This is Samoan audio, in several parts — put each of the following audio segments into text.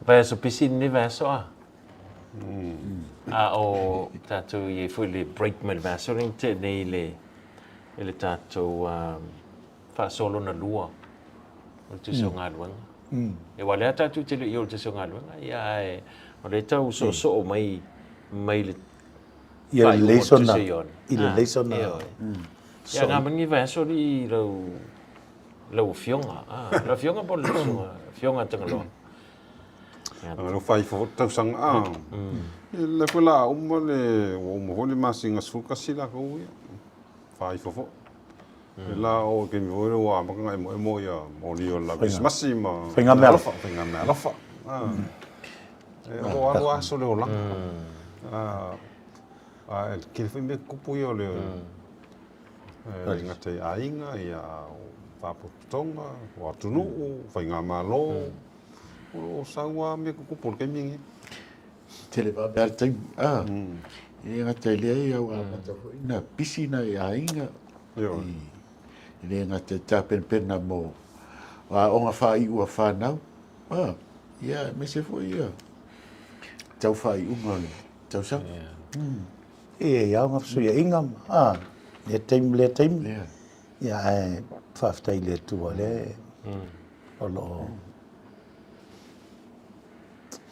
Vaiaso pisi lenei vaiaso a. A o tatou i ai foi le break mai le vaiaso lea na tea nei i le i le tatou faasoa lona lua o le tusi o galuega. Aua o lea tatou te le i oo i le tusi o galuega, ia ae o lea e tau soosoo mai mai le Ia lelei sona, i lelei sona. Ia na mani vaiaso alii i lau lau afioga, lau afioga po o le afioga a Tagaloa. Ua fai fo tausaga a. Le foi la uma le ua uma foi le masina 11 latou ia. Fai fo foi. Le la o ke mi foi ua amata na emo emo ia moli o la Krismasi ma faiga mea alofa. Faiga mea alofa. E o alu aso le olaga. A e tele foi mea tutupu ia o le e le gata i aiga, ia o faalapotopotoga, o atunuu, faigamalo, o lo o sau lava mea tutupu o le taimi lenei. Tele vave lava le taimi, a, e le gata i lea, ia ua amata foi ona pisi nai aiga, e le gata i tapenapena mo aoga faaiu a fanau, a, ia aemaise foi ia tau faaiuga o le tausaga. E i ai lava fesuiaiga ma lea taimi lea taimi. Ia ae faafetai i le Atua o lea o lo o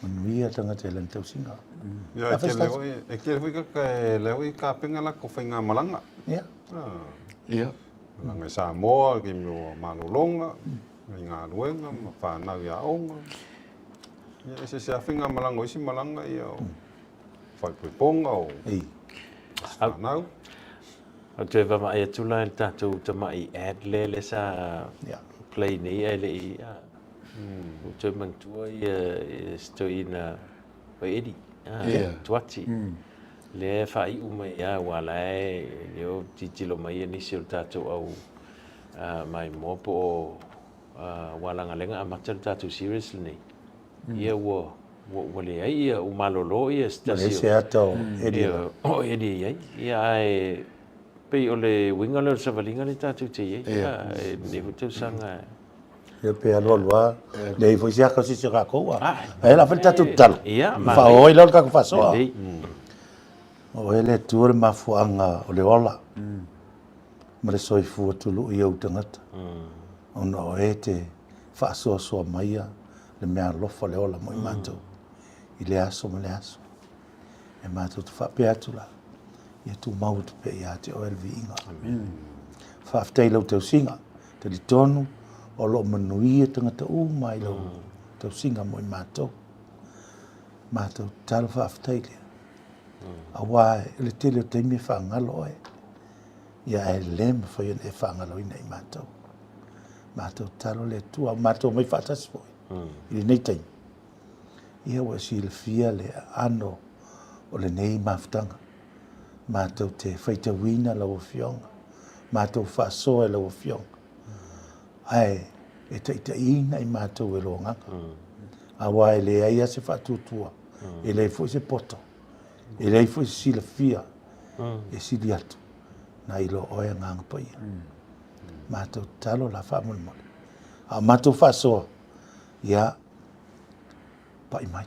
manuia tagata i lana tausiga. Ia, e tele foi, e tele foi tagata e lea foi e tapena latou faigamalaga. Ia. Ia. Malaga i Samoa i taimi o malologa, i galuega ma fanau i aoga. Ia, e eseese lava faigamalaga, o isi malaga ia o faaipoipoga, o fanau. Ou te vaavaai atu la i le tatou tamai ad lea lea sa play nei ae le i ua toe manatua ia si toeaina o Eddie Tuati lea e faaiu mai lava aua o la e lea o tilotilo mai nisi o le tatou au maimoa po o aua leaga o lea na amata le tatou series lenei ia ua ua leai ia ua malolo ia se tasi o se ata o Eddie o Eddie e i ai ia ae pei o le uiga lea o le savaliga lea tatou te i ai i lenei foi tausaga. Ia pe alualu lava, leai foi se aka o se isi o tatou, ae o le a fai le tatou tatalo, faaoo ai lea o le tatou faasoa. O oe le Atua le mafuaaga o le ola ma le soifua tului i ou tagata, ona o oe e te faasoasoa maia le meaalofa o le ola mo i matou i lea aso ma lea aso. E matou te faapea atu la, ia tumau atu pea ia te oe le viiga. Faafetai i lau tausiga. Talitonu o lo o manuia tagata uma i lau tausiga mo i matou. Matou tatalo faafetai lea. Aua o le tele o taimi e faagalo oe. Ia ae le mafai ona e faagaloina i matou. Matou tatalo le Atua, matou omai faatasi foi i lenei taimi. Ia ua e silafia le aano o lenei mafutaga. Matou te faitauina lau Afioga, matou faasoa i lau Afioga, ae e taitaiina i matou e lou Agaga. Aua e leai lava se faatuatua, e leai foi se poto, e leai foi se silafia e sili atu nai lo oe Agaga Paia. Matou tatalo la faamolemole. A o matou faasoa, ia, pai mai.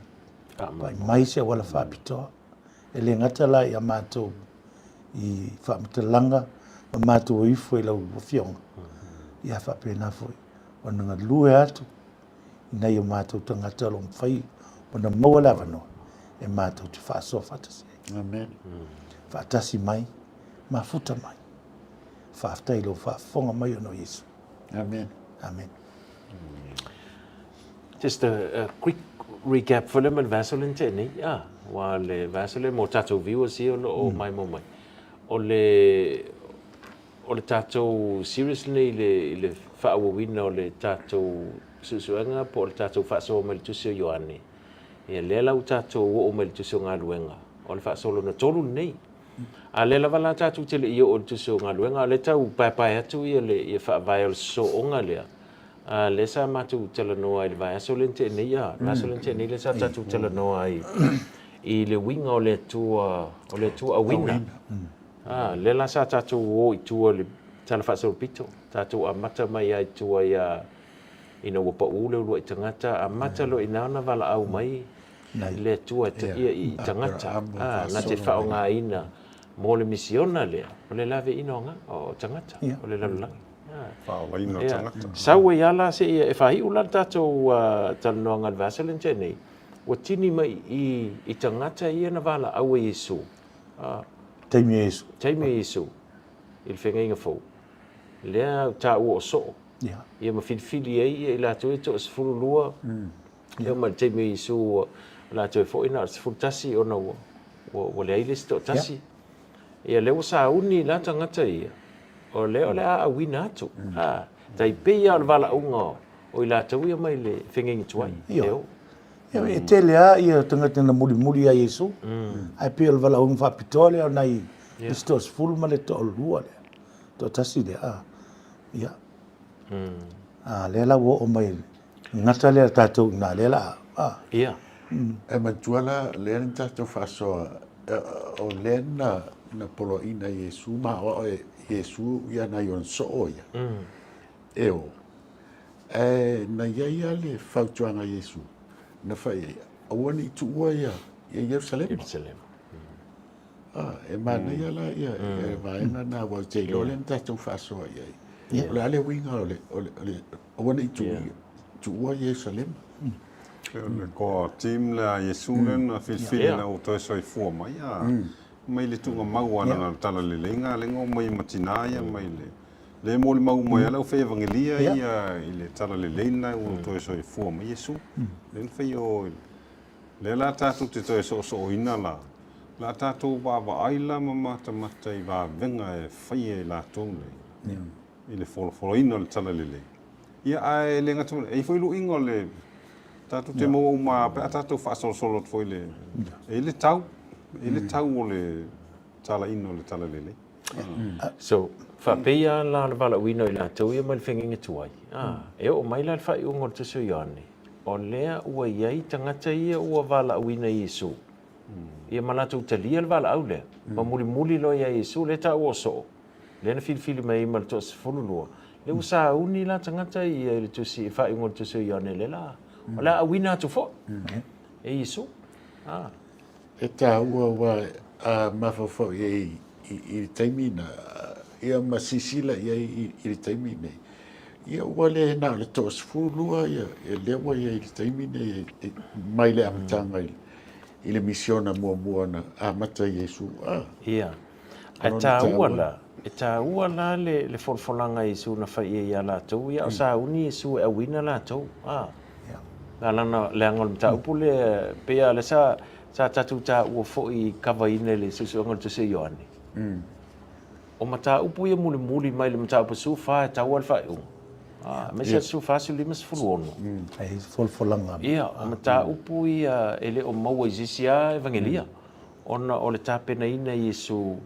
Pai mai se auala faapitoa. E le gata la ia matou i faamatalaga ma matou o ifo i lau Afioga, ia faapena foi ona galue atu i nai o matou tagata o lo o mafai ona maua le avanoa e matou te faasoa faatasi ai. Amen. Faatasi mai, mafuta mai. Faafetai i lou faafofoga mai ona o Iesu. Amen. Amen. Just a quick recap foi lea ma le vaiaso lea na tea nei. Ah, aua o le vaiaso lea mo tatou viewers ia o lo o maimoa mai. O le o le tatou series lenei i le i le faaauauina o le tatou suesuega po o le tatou faasoa mai le Tusi o Ioane. Ia lea la ua tatou oo mai i le Tusi o Galuega, o le faasologa tolu lenei. A o lea lava la tatou te le i oo i le Tusi o Galuega, a o lea e tau paepae atu ia faavae o le sosooga lea, a lea sa matou talanoa ai i le vaiaso lea na tea nei, a, le vaiaso lea na tea nei lea sa tatou talanoa ai i le uiga o le Atua, o le Atua auina. A, lea la sa tatou o i tua i le Tala Faasolopito, tatou amata mai lava i tua ia Ina ua paʻū le uluai tagata, amata loa i ina ona valaau mai le Atua e taia i tagata, a, na te faaaogaina mo le misiona lea, o le laveaiina o tagata o le lalolagi. Faaolaina o tagata. Sau ai lava la seia e faaiu la le tatou talanoaga i le vaiaso lea na tea nei, ua tini mai i i tagata ia na valaau e Iesu. Taimi o Iesu. Taimi o Iesu i le feagaiga fou. Lea ua taua o soo. Ia ma filifili ai ia i latou ia e toa-12, e oo mai i le taimi o Iesu ua latou e foi na o le 11 ona ua, ua leai le isi toatasi. Ia lea ua sauni la tagata ia, o lea o le a auina atu. A, tai pei lava o le valaauga o i latou ia mai le feagaiga tuai. E o. Ia, e tele lava ia tagata na mulimuli ia Iesu, ae pei o le valaauga faapitoa lea o nai isi toasefulu ma le toalua lea, toatasi lea. A, ia. A, lea la ua oo mai le gata lea tatou i ina, lea la a. Ia. E manatua la, lea na tatou faasoa, o lea na, na poloaiina e Iesu ma aoao e Iesu ia nai ona soo ia, e o. Ae na i ai lava le fautuaga a Iesu, na fai ai, aua ne i tuua ia Ierusalema. Ierusalema. Ah, e manaia la ia le vaega lena aua ou te iloa lea na tatou faasoa i ai. O le a le uiga o le, o le, o le aua ne i tuua Ierusalema. O le core team lea a Iesu lea na filifili ina ua toe soifua mai a mai le tuugamau a lana talalelei nga lea na omai ma tina ia mai le le molimau mai a le aufai evangelia ia i le talalelei lena ua toe soifua mai Iesu. Lea na fai o Lea la tatou te toe soosooina la, o le a tatou vaavaai la ma matamata i vavega e faia e latou nei i le folafolaina o le Talalelei. Ia, ae le gata foi, e i ai foi luiga o le tatou te maua uma lava pe a tatou faasolosolo atu foi i le, e i ai le tau, e i ai le tau o le talaiina o le Talalelei. So, faapei lava la le valaauina o i latou ia mai le feagaiga tuai, a, e oo mai la le faaiuga o le Tusi o Ioane, o lea ua i ai tagata ia ua valaauina e Iesu, ia ma latou talia le valaau lea, ma mulimuli loa ia Iesu, lea e taua o soo, lea na filifili mai ai ma le toasefululua, lea ua sauni la tagata ia i le Tusi, i le faaiuga o le Tusi o Ioane, lea la, o le a auina atu foi e Iesu. A. E taua aua a mafaufau i ai i le taimi na, ia ma silasila i ai i le taimi nei, ia ua le na o le toasefululua ia lea ua i ai i le taimi nei mai le amataga i le misiona muamua na amata e Iesu. A. Ia. Ae taua la, e taua la le folafolaga a Iesu na fai ai ia latou, ia a o sauni Iesu e auina latou. A. Na lana leaga o le mataupu lea, pei lava o lea sa, sa tatou taua foi i kavaina i le Suesuega o le Tusi a Ioane. O mataupu ia mulimuli mai le mataupu 14 e tau lava le faaiuga. A, aemaise le 14, 15, 16. E i ai folafolaga. Ia, o mataupu ia e le o maua i se isi lava Evagelia, ona o le tapenaina e Iesu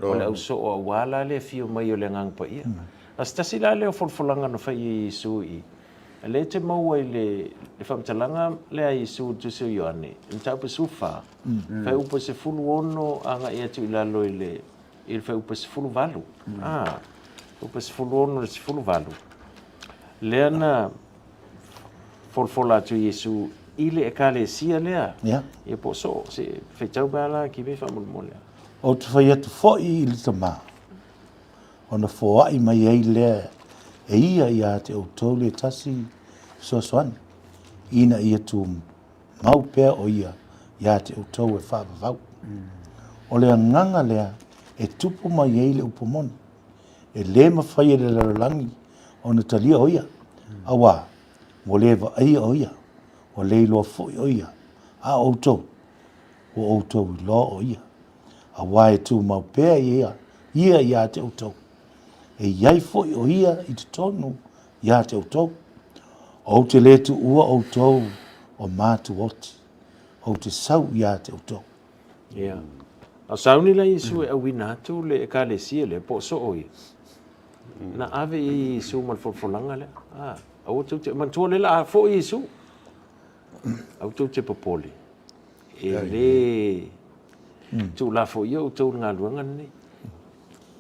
o le ausoo aua la le afio mai o le Agaga Paia. A o se tasi la lea o folafolaga na fai e Iesu i lea e te maua i le faamatalaga lea a Iesu i le Tusi o Ioane, i le mataupu 14, fuaiupu 16 agai atu i lalo i le i le fuaiupu 18. A, fuaiupu 16 i le 18, lea na folafola atu e Iesu i le Ekalesia lea, ia po o soo, se faitau mai lava la Kime faamolemole. Ou te fai atu foi i le Tama, ona foai mai ai lea e ia ia te outou le tasi fesoasoani, ina ia tumau pea o ia ia te outou e faavavau. O le agaga lea e tupu mai ai le upu moni, e le mafai e le lalolagi ona talia o ia, auā, ua le vaaia o ia, ua le iloa foi o ia, a o outou, ua outou iloa o ia. Auā e tumau pea ia ia ia te outou, e i ai foi o ia i totonu ia te outou. Ou te le tuua outou o matuoti, ou te sau ia te outou. Ia. A o sauni la Iesu e auina atu le Ekalesia lea, po o soo ia. Na ave i ai Iesu ma le folafolaga lea. A, aua tou te, manatua lea o le a foi Iesu. Aua tou te popole. E le tuulafoia outou i le galuega lenei.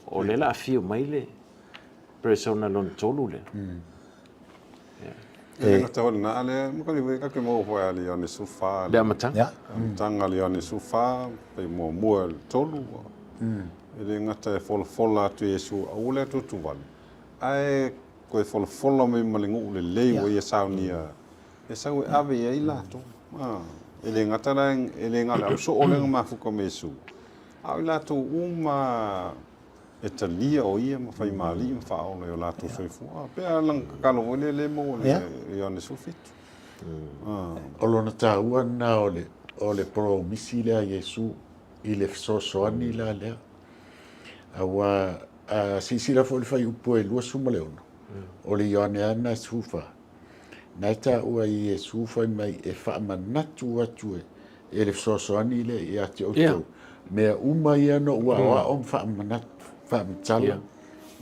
O lea o le a afio mai le persona lona tolu lea. E le gata foi i lena, a lea, makani foi tatou te maua foi ia Ioane 14. Le amataga. Ia. Amataga o le Ioane 14, pei muamua i le 3, e le gata e folafola atu e Iesu, aua le atuatuvale, ae toe folafola mai ma le nuu lelei ua ia saunia e sau e ave i ai latou. E le gata la, e le na o le ausoo lea na mafuta ma Iesu, a o i latou uma e talia o ia ma fai ma alii ma faaola i o latou soifua. Pei lava lana tatalo foi lea e maua i Ioane 17. O lona taua lena o le polomisi lea a Iesu i le fesoasoani la lea. Aua a silasila foi i le fuaiupu e 26, o le Ioane lava lena e 14, na e taua ai Iesu fai mai e faamanatu atu e le fesoasoani lea ia te outou mea uma ia na ou aoao ma faamanatu, faamatala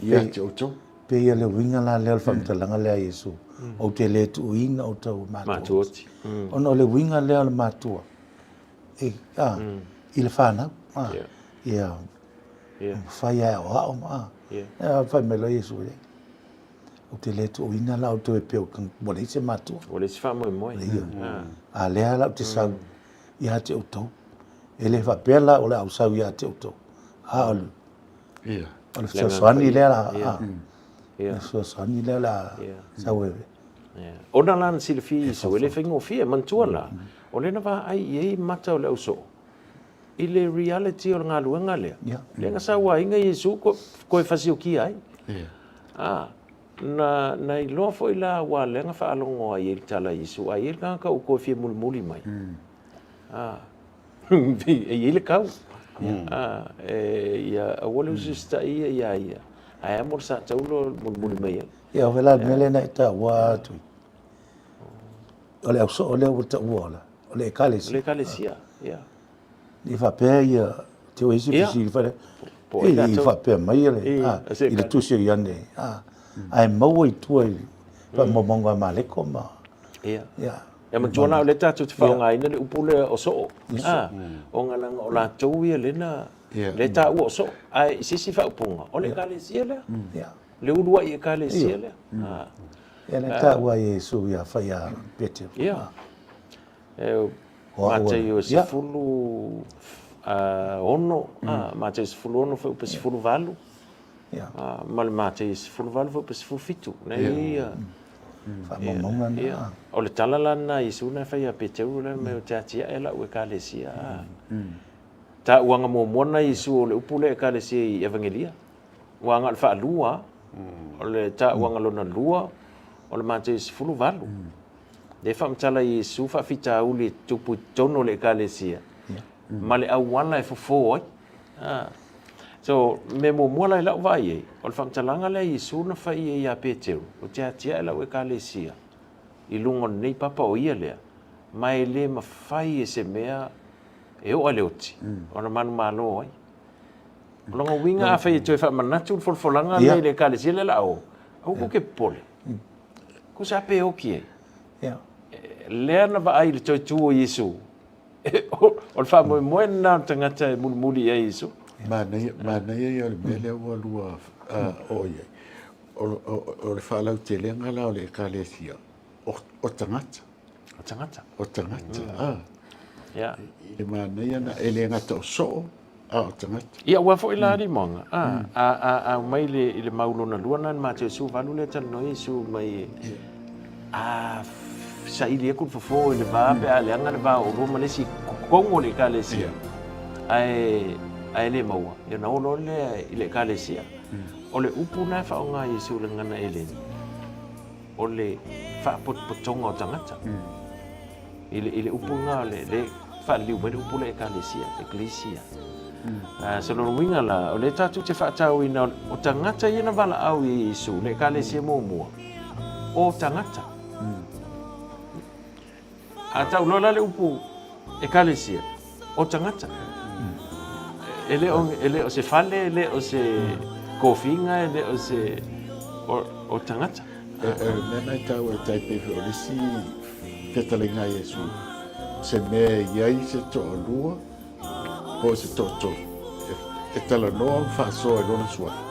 ia te outou. Pei o le uiga la lea o le faamatalaga lea a Iesu, Ou te le tuuina outou e matuoti. Ona o le uiga lea o le matua i le fanau, ia mafai lava e aoao ma a. Fai mai loa Iesu i ai, Ou te le tuuina la outou e pei ua leai se matua. Ua leai se faamoemoe. A lea la ou te sau ia te outou. E le faapea la o le a ou sau ia te outou, a o le fesoasoani lea la, le fesoasoani lea o le a sau e... Ona la na silafia e Iesu, e le faigofie, manatua la, o lea na vaai i ai mata o le ausoo i le reality o le galuega lea, lea na sauaina Iesu toe fasiokia ai. Na, na iloa foi la aua lea na faalogo ai i le tala a Iesu, a i ai le tagata ua toe fia mulimuli mai, e i ai le kau. Ia aua le usiusitai ia iā ia, ae amo le satauro e mulimuli mai ai. Ia, o le mea lea na e taua atu, o le ausoo lea ua taua o le Ekalesia. O le Ekalesia, ia. I faapea ia, te o isi fesili fale, e i faapea mai le, i le tusi o Ioane, ae maua i tua i faamaumauga a Mareko ma... Ia. Ia. Ia manatua la o lea tatou te faaaogaina le upu lea o soo, ona leaga o latou ia lea na, lea e taua o soo. Ae i se isi faaupuga, o le Ekalesia lea. Ia. Le uluai Ekalesia lea. Ia lea taua e Iesu ia fai ia Peteru. Ia. E Mataio 16, Mataio 16 fuaiupu 18, ma le Mataio 18 fuaiupu 17. Na i ai ia faamaumauga na. O le tala la lena a Iesu na fai ia Peteru lea mea ou te atiae lau Ekalesia. Tauaga muamua lena a Iesu o le upu lea Ekalesia i Evagelia. Ua agai i le faalua, o le tauaga lona lua, o le Mataio 18. Lea e faamatala e Iesu faafitauli e tutupu i totonu o le Ekalesia ma le auala e fofo ai. So, mea muamua la i lau vaai i ai, o le faamatalaga lea a Iesu na fai ai ia Peteru, ou te atiae lau Ekalesia i luga o lenei papa o ia lea, ma e le mafai e se mea e oo i le oti ona manumalo ai. O lona uiga afai e toe faamanatu le folafolaga lea i le Ekalesia lea o le a o, aua tou te popole. Tusa pe oti ai. Lea na vaai i le toe tu o Iesu, o le faamoemoe lena o le tagata e mulimuli i ai Iesu. Manaia, manaia ia o le mea lea ua lua oo i ai. O le faalautelega la o le Ekalesia, o tagata. O tagata. O tagata, a. Ia. I le manaia na, e le gata o soo, a o tagata. Ia, aua foi la Alimoaga, a, a, a, a aumai le, i le mau lona lua lena Mateo 18 lea e talanoa ai Iesu mai, a saili atu le fofo i le va pe a leaga le va o oulua ma le isi i totonu o le Ekalesia, ae, ae le maua, ia ona o loa lea i le Ekalesia. O le upu lena e faaaoga e Iesu i le gagana Eleni, o le faapotopotoga o tagata. I le, i le upu lena, o le, le faaliliu mai le upu lea ekalesia, eklesia. So lona uiga la, o lea tatou te faatauina o tagata ia na valaau i Iesu, le ekalesia muamua, o tagata. A tau loa la le upu ekalesia, o tagata. E le o, e le o se fale, e le o se kofiga, e le o se... o, o tagata. E, e le mea na e taua e tai pei foi o le isi fetalaiga a Iesu, se mea e i ai se toalua po o se toatolu e, e talanoa ma faasoa i lona suafa,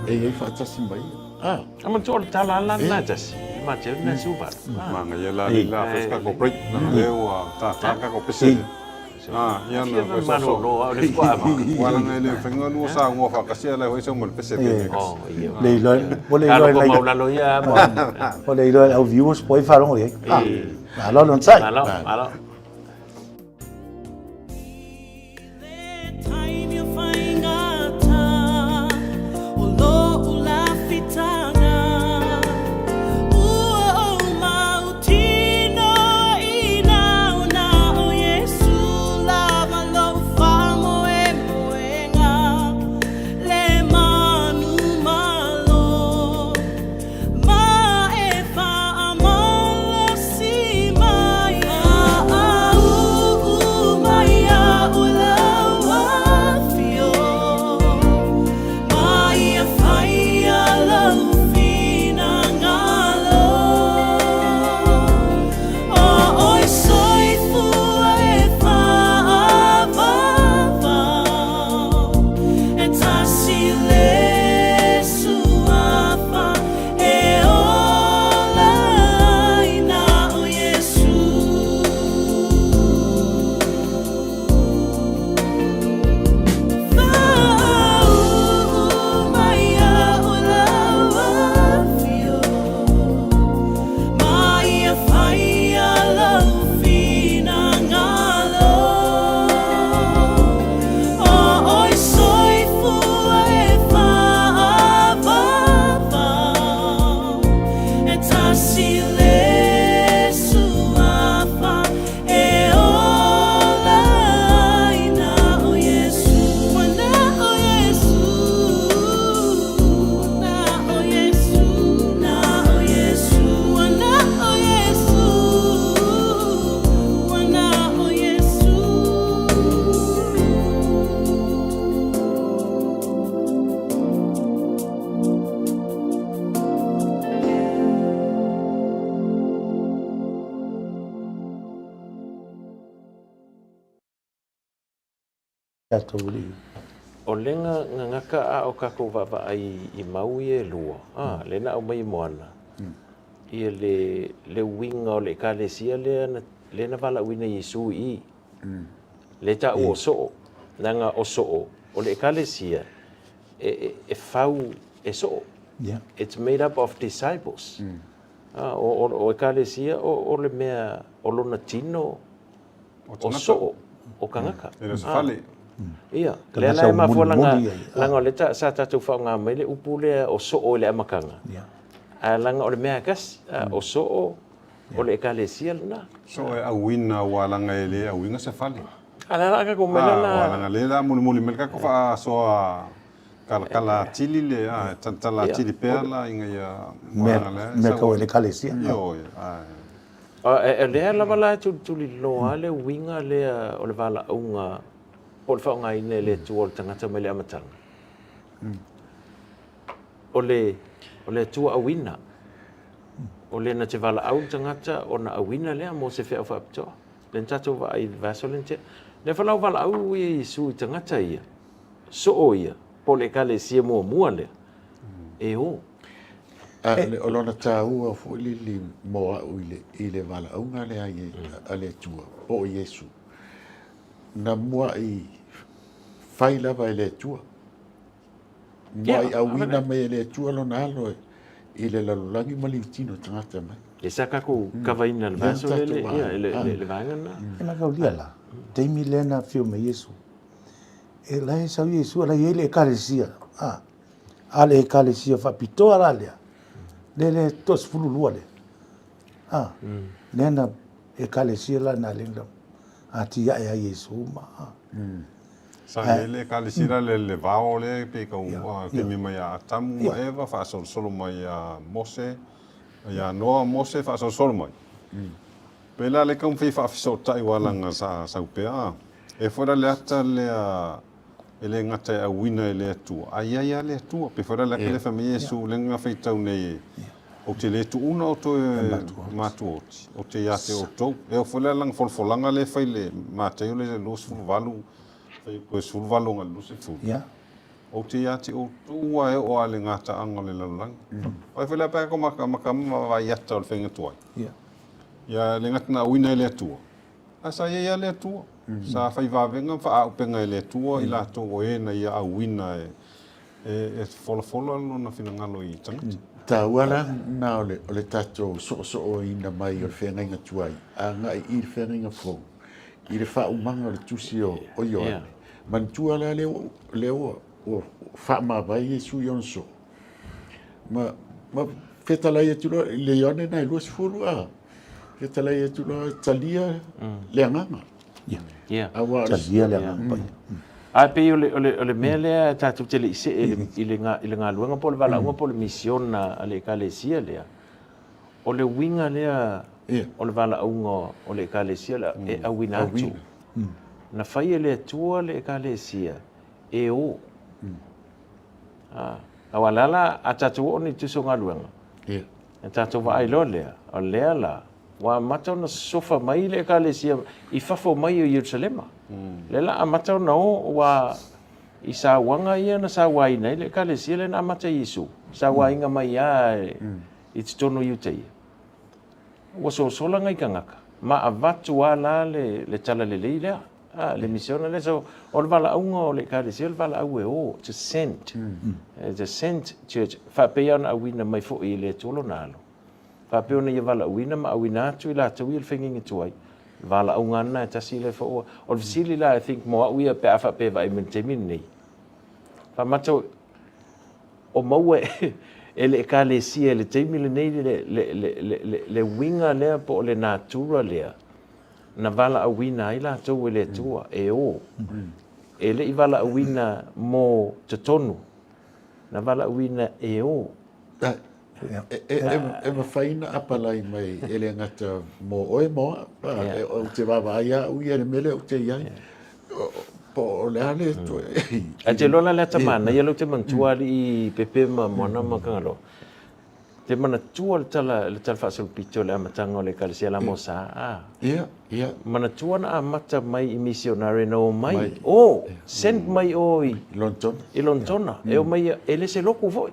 e i ai faatasi ma ia. Ah. A manatua o le tala lava lena e tasi. Mateo lena 18. Manaia la le la fai se tatou break leaga lea ua tata le tatou pese lea. Ah, ia na fai soso. Ua leaga e le mafai ona lua saunoa faatasi ae la e fai sau ma le pese pe mea kasi. Le iloa po le iloa e po le iloa e au viewers po ai faalogo i ai. Malo le onosai. Malo, malo. Ma e whaamalosi mai a uu mai a u lau afio Ma ia whaia lau finagalo O oe soifua e whaavavau E tasi le suafa e ola ai na o Iesu. Whaauu mai a'u lau afio, Ma ia whaia lau finagalo. O oe soifua e whaavavau, E tasi le suafa e ola ai na o Iesu. Ua na o Iesu, na o Iesu, na o Iesu, ua na o Iesu, ua na o Iesu. Tatou alii. O le gagaka a o kakou vaavaai i mau ia e lua, a, lea na aumai e Moana, ia le, le uiga o le Ekalesia lea na, lea na valaauina e Iesu i i, lea e taua o soo, leaga o soo, o le Ekalesia e, e, e fau e soo. Yeah. It's made up of disciples. A, o, o, o Ekalesia o, o le mea, o lona tino, o soo o kangaka. E le o se fale. Ia, lea la e mafua laga, laga o lea sa tatou faaaoga mai le upu lea o soo i le amataga, ae laga o le mea e tasi, o soo o le Ekalesia lena. Soo e auina aua laga e le auina se fale. A o le a la tatou mea lena. Aua laga lea la mulimuli mai le tatou faasoa Talatala atili le, a, talatala atili pea la ina ia Mea, mea tau ai le Ekalesia. Ioe, ae. A, o lea lava la e tulituliloa le uiga lea o le valaauga po o le faaaogaina e le Atua o le tagata mai le amataga. O le, o le Atua auina. O le na te valaau le tagata ona auina lea mo se feau faapitoa. Lea na tatou vaai i le vaiaso lea na tea. Lea foi la ua valaau ia Iesu i tagata ia. Soo ia, po o le Ekalesia muamua lea, e o. A o lona taua foi lili mo a'u i le, i le valaauga lea a le Atua, po o Iesu, na mua'i fai lava e le Atua. Mua'i auina mai e le Atua lona Alo i le lalolagi ma liutino tagata mai. E sa tatou kavaina i le vaiaso lea, ia, le vaega lena. E mataulia la, taimi lea na afio mai Iesu, E la e sau Iesu, la e i ai le Ekalesia, a, a le Ekalesia faapitoa la lea, le le toasefululua lea, a, lea na Ekalesia la na lea na atiae ai Iesu ma, a. Sa i ai le Ekalesia la le le vao lea pei kau taimi mai ia Atamu ma Eva faasolosolo mai ia Mose, ia Noa, Mose faasolosolo mai. Pei la le taumafai e faafesootai aua leaga sa sau pea a. E foi la le ata lea e le gata e auina e le Atua, ae i ai lava le Atua. Pei foi la le ata lea fai mai Iesu, lea na faitau nei, Ou te le tuuna outou e matuaoti, ou te ia te outou. E oo foi la i lana folafolaga lea e fai i le Mataio le 28, fai atu e 18 agai i le 20. Ou te ia te outou aua e oo lava i le gataaga o le lalolagi. Vaai foi la pe a ko maka maka ma vaai ata o le faiga tuai. Ia le gata na auina e le Atua, ae sa iai lava le Atua. Sa fai vavega ma faaauupega e le Atua i latou o e na ia auina e e folafola lona finagalo i tagata. Taua la lena o le o le tatou soosooina mai o le feagaiga tuai agai i le feagaiga fou i le faaumaga o le tusi o Ioane. Manatua la lea ua, lea ua, ua faamavae Iesu i ona soo, ma, ma fetalai atu loa i le Ioane na e 20, a, fetalai atu loa, talia le agaga. Yeah. Aua o le- Talia le agaga paia. Ae pei o le, o le, o le mea lea tatou te le i see i le, i le, i le galuega po o le valaauga po o le misiona a le Ekalesia lea, O le uiga lea o le valaauga o le Ekalesia lea e auina atu. Na fai e le Atua le Ekalesia e o. Aua o le a la, a tatou oo nei i tusi o galuega, ona tatou vaai loa lea, o lea la ua amata ona sosofa mai le Ekalesia i fafo mai o Ierusalema. Lea la amata ona o, ua i sauaga ia na sauaina ai le Ekalesia lea na amata e Iesu, sauaina mai lava i totonu o Iutaia, ua sosola nai tagata, ma avatu lava la le, le talalelei lea, a, le misiona lea. So, o le valaauga o le Ekalesia, o le valaau e o, to send, mm. The sent church, faapea ona auina mai foi e le Atua lona alo, faapea ona ia valaauina ma auina atu i latou ia le faigaina tuai, valaauga lena e tasi lea foi ua, o le fesili la, I think, mo au ia pe a faapea e vaai mai i le taimi lenei, faamata o maua e le Ekalesia i le taimi lenei le uiga lea po o le natura lea na valaauina ai latou e le Atua e o. E le i valaauina mo totonu, na valaauina e o. E mafai ona apalai mai e le gata mo oe mo au. Ou te vaavaai lava au ia i le mea lea ou te i ai. Po o le a le toe... Ae te iloa la le ata manaia lea ou te manatua alii Pepe ma Moana ma Tagaloa. Te manatua le tala le tala faasolopito i le amataga o le Ekalesia la Mosa a. Ia, ia. Manatua na amata mai i misionare na omai. O, send mai o i Lonetona. I Lonetona. E omai e le se loku foi.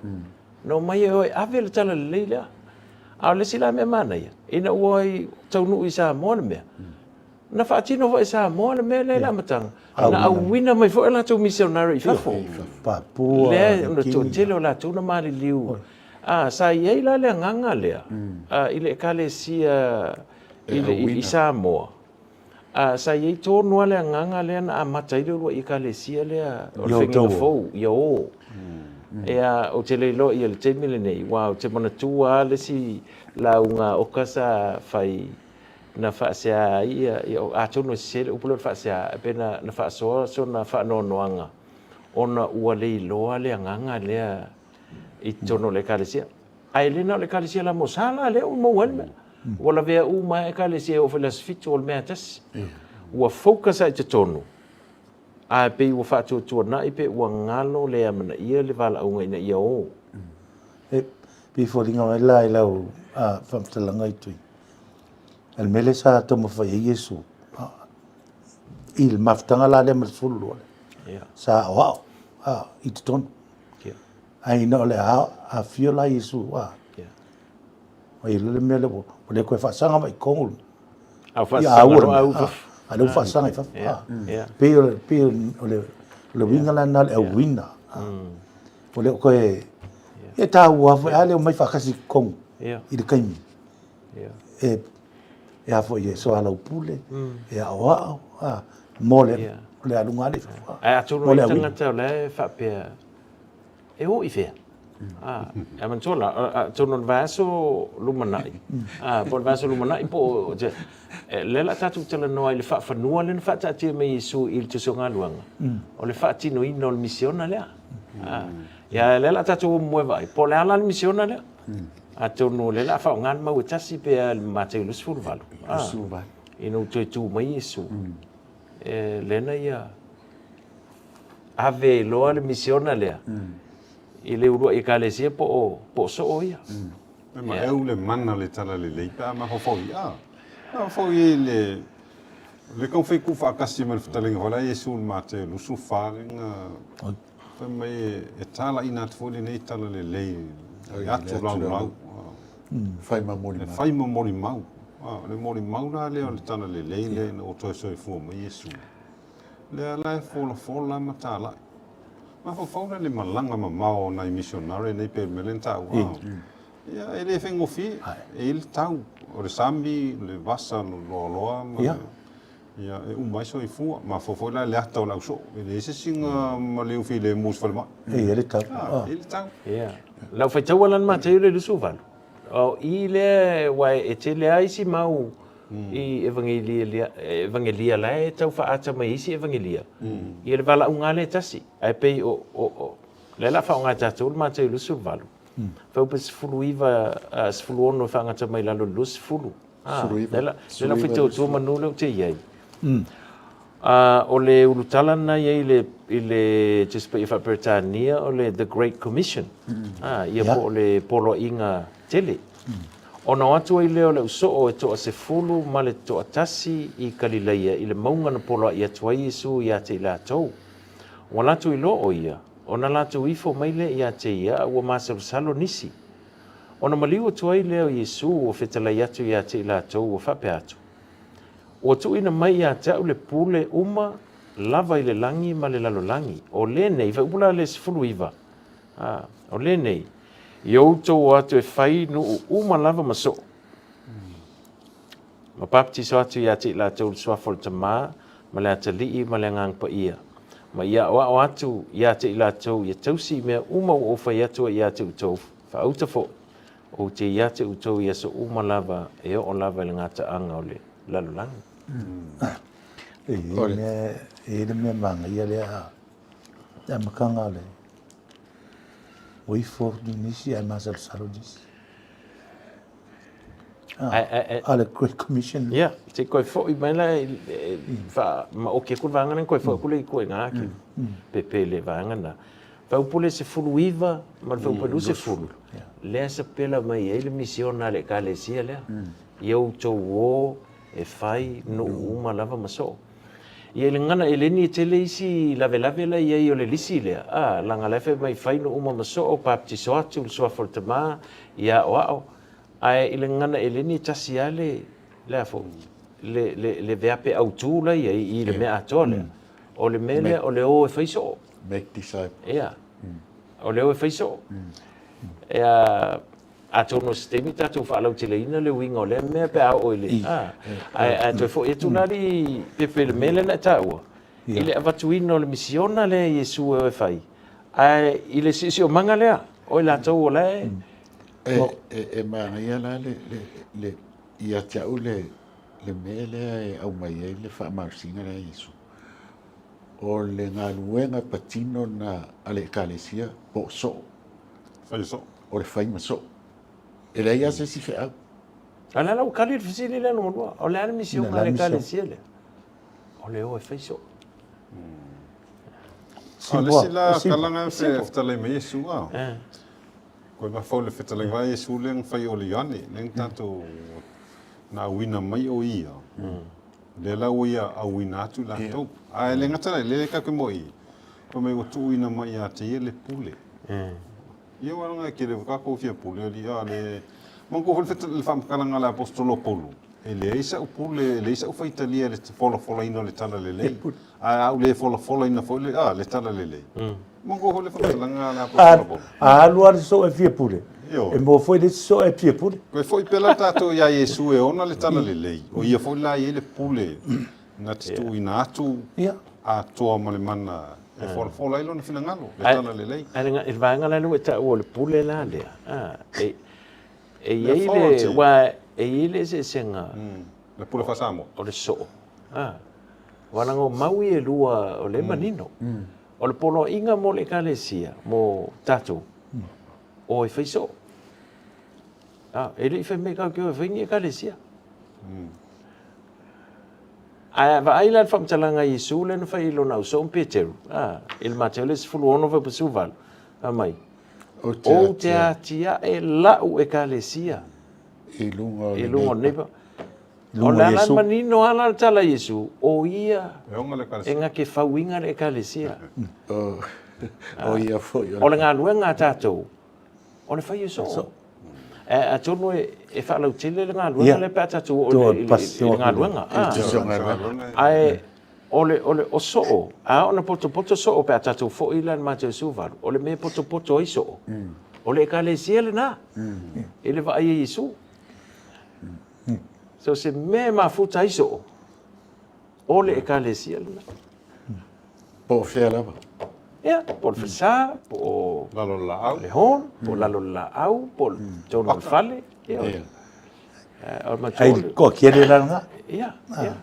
Na omai e o e ave le tala lelei lea. A o le isi la mea manaia, ina ua taunuu i Samoa le mea, Na faatino foi e Samoa le mea lea i le amataga, na auina mai foi a latou misionare i fafo. Papua, Lea na toatele o latou na maliliu. A, sa i ai la le agaga lea i le Ekalesia i Samoa. A, sa i ai tonu lava le agaga lea na amata ai le uluai Ekalesia lea o le faiga fou, ia o. Ea, ou te le iloa i le taimi lenei, aua ou te manatua lava le isi lauga a Oka sa fai na faasea ai ia, ia atonu e sese le upu lea o le faasea, e pei na, na faasoa sona faanoanoaga ona ua le iloa le agaga lea i totonu o le Ekalesia. Ae le na o le Ekalesia la mo sa la lea ua maua ai le mea. Ua lavea uma lava Ekalesia e oo foi i le aso 7 o le mea lava e tasi. Ua focus lava i totonu, ae pei ua faatuatuanai pe ua galo le amanaia le valaauga ina ia o. E pei e foliga mai la i lau faamatalaga i tui, O le mea lea sa taumafai ai Iesu i le mafutaga la lea ma le 12 lea, sa aoao i totonu. Ae ina o le afio la Iesu, ai loa le mea lea ua le toe faasaga mai i totonu. Ia aua le mea, a lea ua faasaga i fafo. Pei o le uiga la lena o le auina. Ua le o toe, e taua foi, a le omai faatasi i totonu i le taimi. E, e a foi e soalaupule, e aoao, a, mo le, le aluga ale i fafo. Ae atonu e i ai tagata o la e faapea, e o i fea? A, e manatua la, atonu o le vaiaso lumanai, a, po o le vaiaso lumanai po o, lea o le a tatou talanoa i le faafanua lea na faataatia mai e Iesu i le Tusi o Galuega, o le faatinoina o le misiona lea. A, ia lea o le a tatou o moe vaai, po o le a la le misiona lea. Atonu o lea o le a faaaoga le mau e tasi pe a i le Mateo 28. 28. Ina ua toe tu mai Iesu, e, lea na ia ave ai loa le misiona lea i le uluai ekalesia po o, po o soo ia. E ma eu le mana le talalelei pe a mafaufau i a. Mafaufau i le le taumafai e tuufaatasi ma le fetalaiga foi la a Iesu i le Mateo 24 lea na. Fai mai e talaiina atu foi lenei talalelei i atu laulau. Fai ma molimau. E fai ma molimau. O le molimau la lea o le talalelei lea ina ua toe soifua mai Iesu. Lea la e folafola ma talai. Mafaufau la i le malaga mamao o nai misionare nei pei o le mea lea na taua. Ia, e le faigofie. E i ai le tau o le sami, le vasa loaloa ma le, ia, e uma ai soifua. Mafaufau foi la i le ata o le ausoo. E leai se isi na maliu filemu i se falemai. E i ai le tau. E i ai le tau. Ia. Lau faitaua la na Mataio le 28. O i lea aua e tele lava isi mau i Evangelia la e tau faaata mai e isi Evangelia, ia le valaauga lava lea e tasi. Ae pei o, o, o lea o le a faaaoga e tatou le Mataio 28, fuaiupu 19, 16 e faagata mai i lalo i le 20. Lea la, lea la faitau atu manu lea ou te i ai. O le ulutala lena e i ai i le, i le Tusi Paia Faa-Peretania o le The Great Commission, ia po o le Poloaiga Tele. Ona o atu ai lea o le ausoo e toasefulu ma le toatasi i Kalilaia i le mauga na poloai atu ai Iesu ia te i latou. Ua latou iloa o ia, ona latou ifo mai lea ia te ia a ua masalosalo nisi. Ona maliu atu ai lea o Iesu ua fetalai atu ia te i latou ua faapea atu, Ua tuuina mai ia te au le pule uma lava i le lagi ma le lalolagi. O lenei, fuaiupu la le 19, a, o lenei, i outou o atu e fai nuu uma lava ma soo, ma baptiso atu ia te i latou i le suafa o le Tama, ma le Atalii, ma le Agaga Paia, ma ia aoao atu ia te i latou ia tausi i mea uma ua ou fai atu ai ia te outou, faauta foi, ou te ia te outou i aso uma lava e oo lava i le gataaga o le lalolagi. E i ai le mea manaia lea, le amataga o le ua ifo nisi ae masalosalo nisi. A le Great Commission. Ia, se i toe foi mai la, faamaoki atu le vaega lea, toe foi atu lea i tua i ina atu, pepe i le vaega lena. Fuaiupu le 19 ma le fuaiupu 20, lea e sapela mai ai le misiona a le Ekalesia lea, ia outou o e fai nuu uma lava ma soo. Ia i le gagana Eleni e tele isi lavelave la e i ai o le lisi lea, a, leaga la e fai mai fai nuu uma ma soo, baptiso atu i le suafa o le Tama, ia aoao. Ae i le gagana Eleni e tasi lava le, le a foi, le, le, le veape autu la e i ai i le mea atoa lea. O le mea lea o le o e fai soo. Make disciples. Ia. O le o e fai soo. Ia, atonu o se taimi tatou faalauteleina le uiga o lea mea pe a oo i le, a, ae, ae toe foi atu la alii Pepe i le mea lea na e taua, i le avatuina o le misiona lea e Iesu e o e fai, ae i le siosiomaga lea, o i latou o la e... E, e, e manaia la le, le, le, ia te au le, le mea lea e aumai ai le faamalosiga lea a Iesu. O le galuega patino lena a le Ekalesia po o soo. Fai soo. O le fai ma soo. E leai lava se isi feau. A o le a la ua kali le fesili lea lona lua? O le a le misiona a le Ekalesia lea? O le o e fai soo. A o le isi la tala e fetalai mai Iesu a. Koe mafaufau i le fetalaiga a Iesu lea na fai o le Ioane, lea na tatou na auina mai o ia. Lea la ua ia auina atu i latou. Ae le gata la, lea tatou te moe i, fai mai ua tuuina mai ia te ia le pule. Ia aua leaga e tele foi tatou fia pule alii, a le manatua foi le faamatalaga a le Aposetolo o Paulo, e leai sa'u pule, e leai sa'u faitalia i le folafolaina o le Talalelei, ae a ou le folafolaina foi le, a, le Talalelei. Manatua foi le faamatalaga a le Aposetolo o Paulo. A alu lava le soo e fia pule, e maua foi le isi soo e fia pule. Toe foi pea la tatou ia Iesu e ona le Talalelei, o ia foi la e i ai le pule na te tuuina atu atoa ma le mana e folafola ai lona finagalo, le Talalelei. Ae i le vaega la lea ua e taua o le pule la lea, e e i ai le, aua e i ai le eseesega Le pule faa-Samoa. O le soo, aua leaga o mau ia e lua o lea e manino. O le poloaiga mo le Ekalesia, mo tatou, o e fai soo. E le i fai mai tatou te o e fai ni Ekalesia. Ae a vaai la i le faamatalaga a Iesu lea na fai i lona ausoo ma Peteru, a, i le Mateo le 16 fuaiupu 18, fai mai, Ou te atiae lau Ekalesia i luga o lenei papa. O le a la manino lava la le tala a Iesu, o ia e na te fauina le Ekalesia. O ia foi o le galuega a tatou, o le fai o soo. Atonu e faalautele le galuega lea pe a tatou oo i le galuega. Ae o le o soo, a oo ina potopoto soo pe a tatou foi la i le Mateo 18, o le mea e potopoto ai soo, o le Ekalesia lena, i le vaai a Iesu. So o se mea e mafuta ai soo, o le Ekalesia lena. Po o fea lava. Ia, po o le falesa, po o lalo o le laau. Le hall, po o lalo o le laau, po o totonu o le fale. Ia, o le matua. Ai toatele la lena. Ia, ia.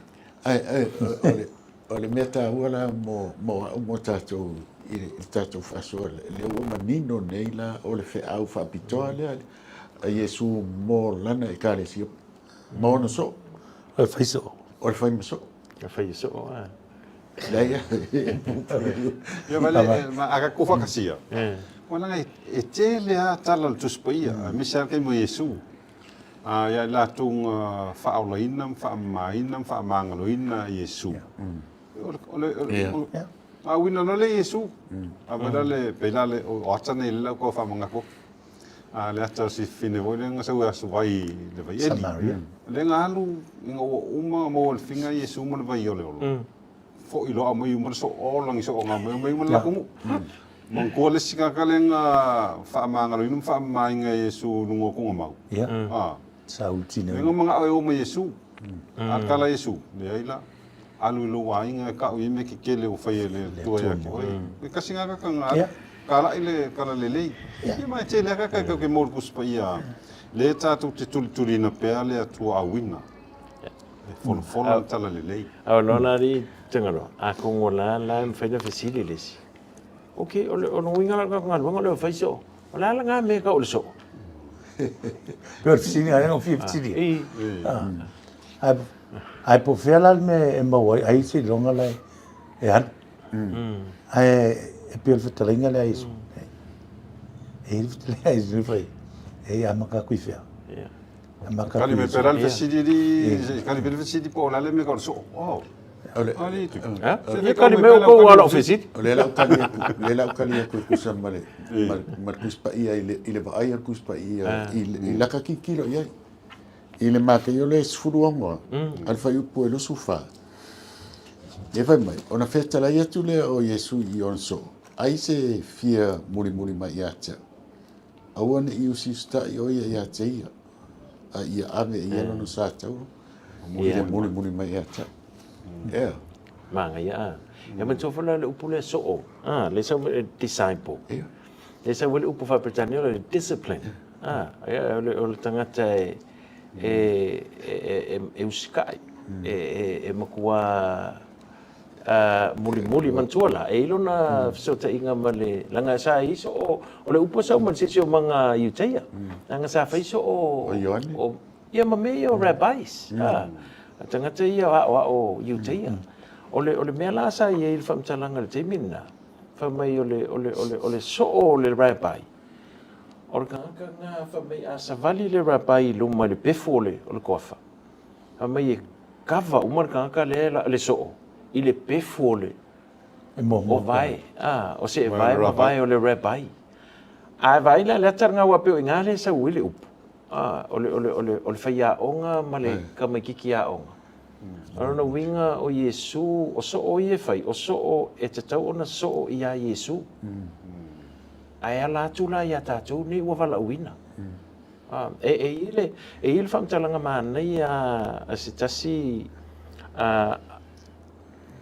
Ai, ai, o le mea taua la mo, mo au mo tatou i le tatou faasoa, lea ua manino nei la o le feau faapitoa lea a Iesu mo lana Ekalesia ma ona soo. O le fai soo. O le fai ma soo. O le fai soo, a. Leai, Ia ma le ma a tatou faatasia, ua leaga e tele lava tala o le Tusi Paia, aemaise lava le taimi o Iesu, ia i latou na faaolaina ma faamamaina ma faamagaloina Iesu. O le auina loa lea e Iesu, a vaai la le, pei la le, o ata nei lea o le a ou tau faamanatu atu. A le ata o si fafine foi lea na sau e asu vai i le vaieli. Samaria. Lea na alu ina ua uma ona maua e le figa Iesu ma le vai o le olo. Foi loa aumai uma le soo lagi soo na aumai aumai uma le latou nuu. Manatua le isi tagata lea na faamagaloina ma faamamaina e Iesu i luga o tuugamau. Ia. Saulu tino. Lea na manao e o ma Iesu. A o le tala a Iesu, leai la. Alu i lou aiga e kau i ai mea kekele ua fai e le Atua ia te oe. E kasi nga kaka nga kalai le talalelei. Ia ma e tele a kaka e kau ke maua i le Tusi Paia lea tatou te tulitulina pea le Atua auina e folafola le talalelei. A o lona alii Tagaloa, atonu o la la e mafai ona fesili le isi. Ok, o le uiga la o le tatou galuega o le o fai soo. O le a la na mea e tau o le soo? Pei o le fesili lena na ou fia fesili ai. Ae po o fea la le mea e maua ai, ai seiloga la e alu. Ae e pei o le fetalaiga lea a Iesu. E i ai le fetalaiga a Iesu e fai, e amata atu i fea? Amata atu Kali me pera le fesili li, kali me le fesili po o le a le mea tau o le soo. Oh. Ia kali mai outou a o lau fesili. O lea la ou tali atu, o lea la ou tali atu e tusa ma le, ma le Tusi Paia i le vaai a le Tusi Paia i laka tilotilo i ai. I le Mataio lea e 16 a le fuaiupu e 24, lea fai mai, ona fetalai atu lea o Iesu i ona soo, ai se fia mulimuli mai ia te au, aua ne i usiusitai o ia ia te ia, a ia ave e ia lona sa taua i le mulimuli mai ia te au. Ea. Manaia a. E manatua foi la le upu lea soo, a, le sau disciple. Le sau ai le upu faa-Peretania o le discipline. A, o le, o le tagata e, e, e, e, e usikai, e, e, e matua mulimuli manatua la, e i ai lona fesootaiga ma le, leaga sa i ai soo, o le upu e sau ma le siosiomaga Iutaia, leaga sa fai soo O Ioane. o, ia ma mea ia o rabbis, a, tagata ia o aoao Iutaia. O le, o le mea la sa i ai le faamatalaga i le taimi lena, fai mai o le, o le, o le, o le soo o le rabbi, o le tagata lena fai mai a savali le rabbi i luma i le pefu o le, o le toafa, fai mai e kava uma le tagata lea le soo i le pefu o le o vae, a, o seevae ma vae o le rabbi. A e vaai la i le ata lena aua pei o i ina lea e sau ai le upu, a, o le, o le, o le, o le faiaoga ma le tamaitiiti aoga. O lona uiga o Iesu, o soo ia e fai, o soo e tatau ona soo iā Iesu. Ae ala atu la iā tatou nei ua valaauina. E, e i ai le, e i ai le faamatalaga manaia a se tasi a,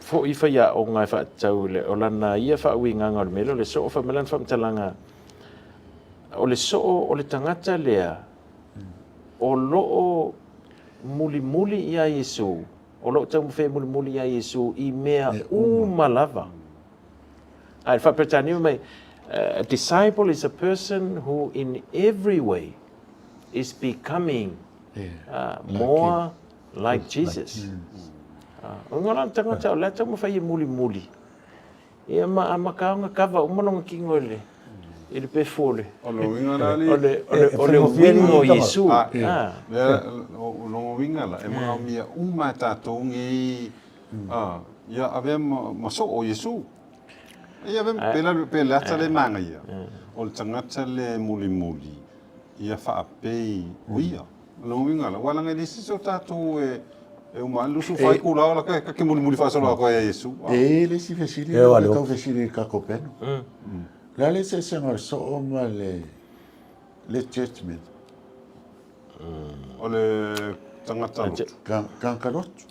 foi faiaoga e faatatau i le, o lana ia faauigaga o le mea lea o le soo, fai mai lana faamatalaga, o le soo o le tagata lea o lo o mulimuli iā Iesu, o lo o taumafai e mulimuli iā Iesu i mea uma lava. A i le faa-Peretania fai mai, a disciple is a person who in every way is becoming more like Jesus. O ngā la tangata o le taumafai e mulimuli. Ia ma amata ona kava uma lona kino i le i le pefu o le O lona uiga la alii. O le o le o le uiga o Iesu. O lona uiga la, e manaomia uma e tatou nei, ia avea ma soo o Iesu. Ia, pe la, pe le ata le manaia, o le tagata lea e mulimuli, ia faapei o ia. O lona uiga la, aua leaga e le isi o tatou e e uma ane 24 itula ola ka ke mulimuli faasolo atu ai ia Iesu. E i ai le isi fesili lea ua tau fesili i le tatou panel. O le a le eseesega o le soo ma le le judgement? O le tagata lotu. Tagata lotu.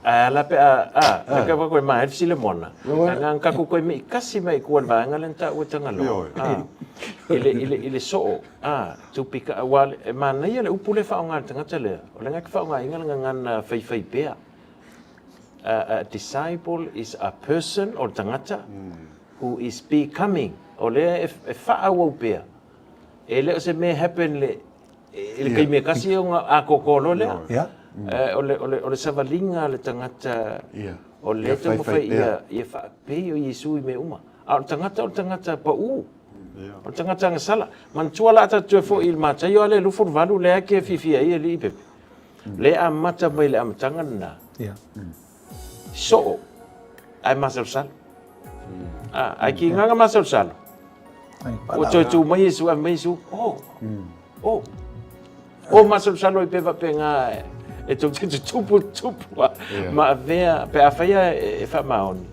Ae a la pe a, a, le ka koe mai fesili mona. Nga ka ku koe mi kasi mai ku al vaenga le ta ua tanga lo. A, i le i le i le soo, a, tupi ka wa e manaia le upu le whaonga le tangata lea. O le nga ke whaonga inga le ngangana whaiwhai pea. A disciple is a person or tangata who is becoming. O lea e whaauau pea. E le o se mea happen le I le taimi e tasi e ona atoatoa loa lea. Ia. O le, o le, o le savaliga a le tagata o lea e taumafai ia, ia faapei o Iesu i mea uma. A o le tagata o le tagata pau. O le tagata agasala. Manatua la a tatou toe foi i le Mataio a lea e 28 lea e te fiafia ai alii Pepe. Lea e amata mai i le amataga lena. Ia. Soo ae masalosalo. Ae kigaga masalosalo. Ua toe tu mai Iesu, ave mai Iesu, oh, oh, oh masalosalo i pe faapena e tou te tutupu tupu a, ma avea, pe afai lava e faamaoni,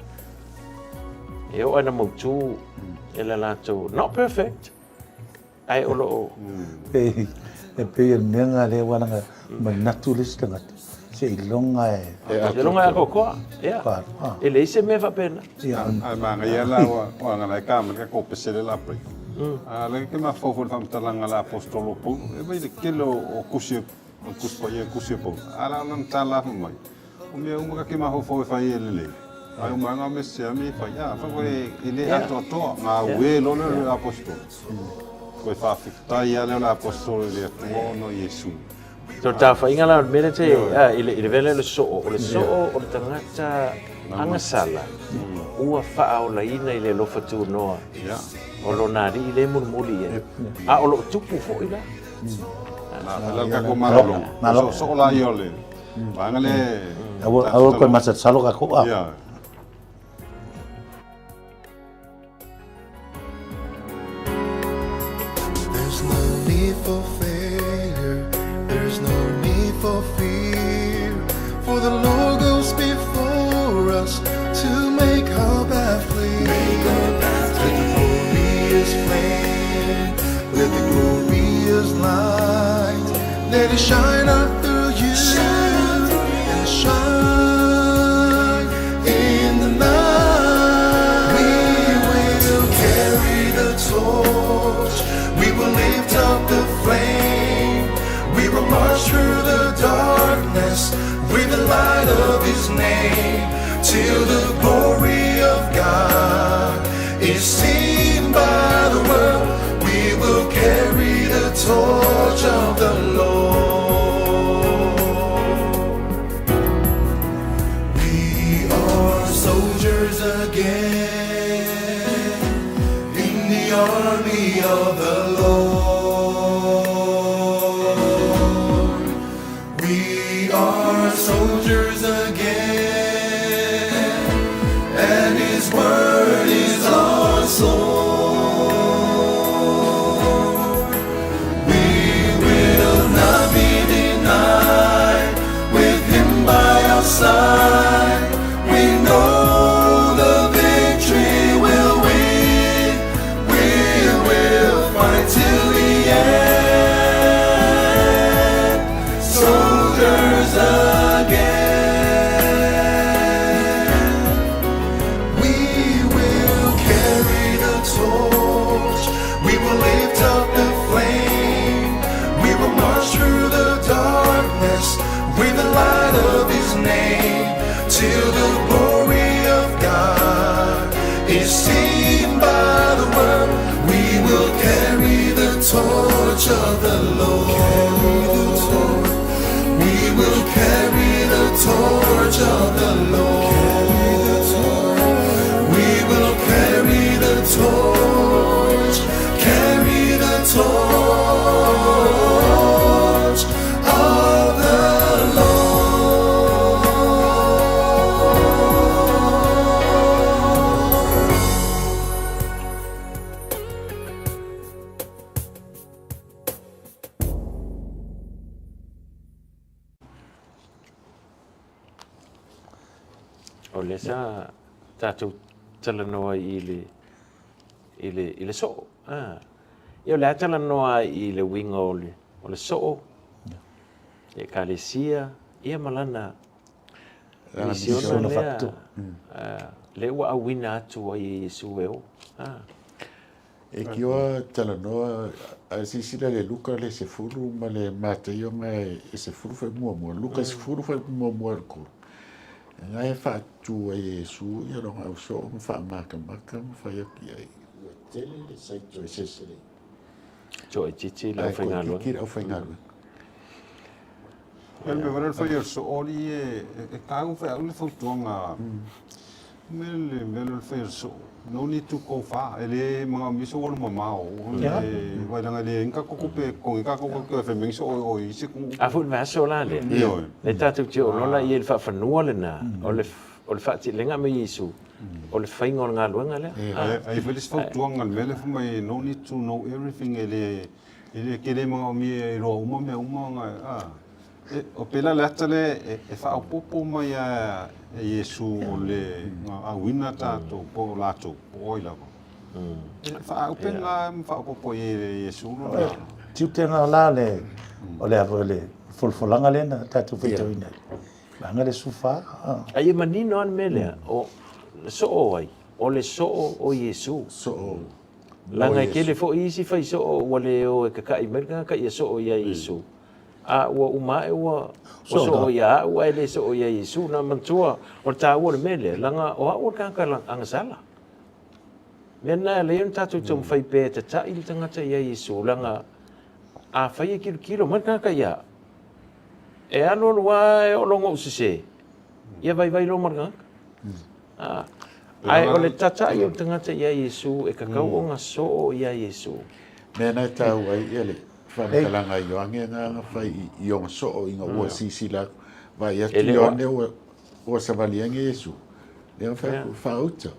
e oo lava ina mautu e le latou, not perfect, ae o lo o... E pei o le mea lena lea ua laga manatu le isi tagata, seiloga e... Seiloga e atoatoa, ia. E leai se mea faapena. Ae manaia la ua agalai ka mai ka kopese le la break. A le ke mafaufau foi le faamatalaga a le aposetolo o Paulo, e vai le tele o tusi o Tusi Paia e tusi e Paulo, a la o lana tala fai mai, o mea uma ka ke mafaufau e fai e lelei, ae o maga o mea sese a mea e fai, a fai koe e le atoatoa, gaue loa lea o le aposetolo. Toe faafetai lava lea o le aposetolo i le Atua ona o Iesu. So le tafaiga la o le mea lea te, a, i le, i le mea lea o le soo, o le soo o le tagata agasala ua faaolaina i le alofa tunoa o lona alii lea e mulimuli i ai. A o lo o tupu foi la. La le tatou malologa. Soosoo la ia o le vaega lea. Aua, aua koe masalosalo tatou a. Yeah. There's no need for failure, there's no need for fear, for the Lord goes before us to make our path clear. Let the glorious flame, let the glorious light, let it shine up through you and shine in the night. We will carry the torch, we will lift up the flame, we will march through the darkness with the light of His name till the glory of God is seen by the world. We will carry the torch of the Lord. We are soldiers again in the army of the Lord. We are soldiers again, and His word is our sword. We will not be denied with Him by our side. We know the victory will win. We will fight till the end. Soldiers again. We will carry the torch. We will lift up the flame. We will march through the darkness with the light of His name till the glory of God is seen by the world. We will carry the torch of the Lord. Carry the torch. We will carry the torch of the Lord. Carry the torch. We will carry the torch. Carry the torch of the Lord. Lea sa tatou talanoa i le i le i le soo. Ah. Ia o le a talanoa i le uiga o le o le soo, le ekalesia, ia ma lana misiona lea, lea ua auina atu ai e Iesu e o. Ah. E kioa talanoa, a silasila i le Luka le 10 ma le Mataio ma e 10 fuaimuamua, Luka 10 fuaimuamua i le 3, na e faatu ai e Iesu ia lona ausoo ma faamatamata ma fai atu i ai, ua tele le saito e sese. Toaitiiti le aufaigaluega. Toaitiiti le aufaigaluega. Ia le mea foi lea o le fai o le soo alii e taua foi ia au le fautuaga mea le mea lea o le fai o le soo no need to go far e le manaomia sou alu mamao aua leaga e leai ni tatou tupe e totogi ai tatou tatou te o e fai mai ni soo e o i isi atunuu. A foi le vaiaso la lea, lea tatou te oo loa la i ai i le faafanua lena o le o le faatilega mai Iesu o le faiga o le galuega lea. Ae i ai foi le isi fautuaga i le mea lea fai mai no need to know everything e le E le tele manaomia e iloa uma mea uma ona a. E, o pela le ata lea e, e faaopoopo mai lava e Iesu o le na auina tatou po o latou po o ai lava. E faaaupe la ma faaopoopo i ai e Iesu lona. Tiute na la le o le a foi le folafolaga lea na tatou faitauina ai. Vaega le 14. A ia manino lava le mea lea, o le soo o ai? O le soo o Iesu. Soo Leaga e tele foi isi fai soo ua le o e kakaʻi mai le tagata ia soo ia Iesu. A ua uma ae ua soo ia au ae le soo ia Iesu. Na manatua o le taua o le mea lea, leaga o au o le tagata agasala. Mea lena e ala ai ona tatou taumafai pea e tataʻi le tagata ia Iesu, leaga afai e tilotilo mai le tagata ia au, e alu alu lava e oo loa ina ou sese, ia vaivai loa ma le tagata. Ae o le tataʻi o le tagata iā Iesu, e tatau ona soo iā Iesu. Mea na e taua ai ia le faamatalaga a Ioane na na fai i ona soo ina ua silasila atu, vaai atu Ioane ua savali ane Iesu, lea na fai atu, faauta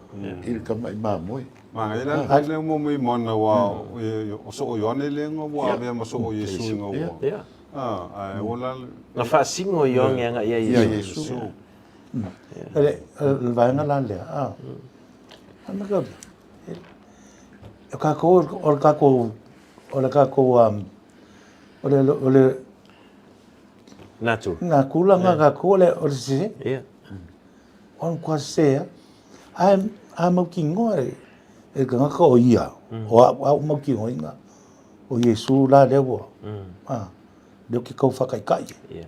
i le tamaʻi mamoe. Manaia la le mea lea ua maua mai moana aua o soo Ioane lea na ua avea ma soo Iesu ina ua ae ua la Na faasino Ioane agai ia Iesu. O le vaega la lea, a, o kākou, o le kākou, o le kākou, o le, o le, Natu. Nā tulaga a kākou o le, o le sese. Ia. O le matua sese lava. Ae a mautinoa e le tagata o ia, o au, a ua mautinoaina, o Iesu la lea ua, a, lea ou te tau faataitai. Ia.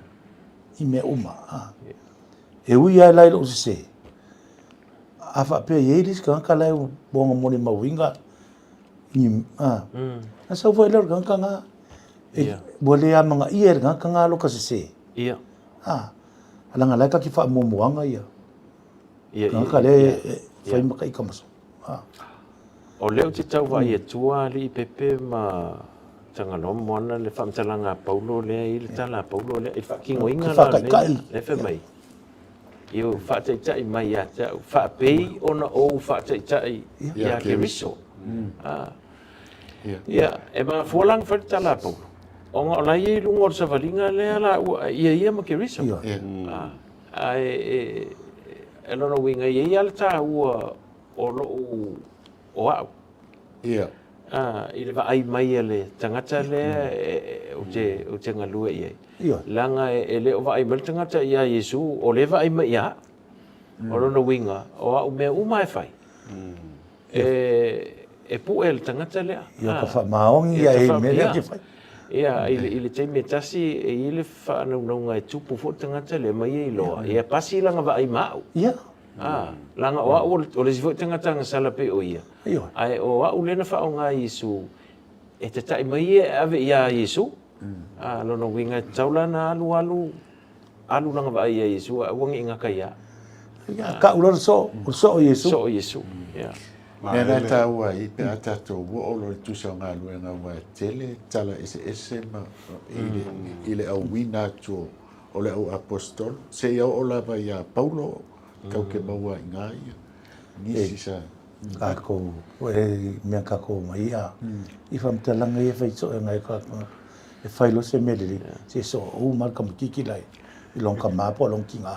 I mea uma. E ui lava la i lou sese, a faapea e i ai le isi tagata la e ua ona molimauina, a, na sau foi lea o le tagata lena, ua le amanaia e le tagata lena lota sese. A, leaga o la e ta te faamuamuaga ia tagata lea e fai ma taita ma. O lea ou te tau vaai atua Alii Pepe ma Tagaloa ma Moana le faamatalaga a Paulo lea i le tala a Paulo lea i le faatinoina la o le mea lea fai mai, Ia ou faataitai mai ia te au, faapei ona ou faataitai ia Keriso. Ia, e mafua la ona fai le tala a Paulo, ona o la e i ai i luga o le savaliga lea la ua ia ia ma Keriso. Ae o lona uiga e i ai lava le taua o lou, o au. Ia. I le vaai mai a le tagata lea ou te, ou te galue i ai. Ia. Leaga e le o vaai mai le tagata ia Iesu, o lea e vaai mai ia au. O lona uiga, o au mea uma e fai, e pue e le tagata lea. Ia, ka faamaoni ia i mea lea e fai. Ia, i le taimi e tasi, e i ai le faanaunauga e tupu foi le tagata lea ma ia iloa, ia pasi lana vaai ma au. Ia. A, leaga o au o le isi foi tagata agasala pei o ia, ae o au lea na faaaoga e Iesu e tataʻi mai ia e ave iā Iesu. A, lona uiga e tatau la ona alu alu, alu lana vaai iā Iesu ae aua ne i gata ia au. Ia, kau loa le soo, o le soo o Iesu. Soo o Iesu, ia. Mea la e taua ai pe a tatou oo loa i le tusa o galuega aua e tele tala eseese ma i le auina atu o le au aposetolo, seia oo lava ia Paulo, tau te maua i ina ia, nisi sa. Tatou, e mea tatou omai ia, i faamatalaga ia e fai soo e nai tagata, e fai loa se mea lelei, se soo uma lava le tamaititi la i lona tama po o lona tina.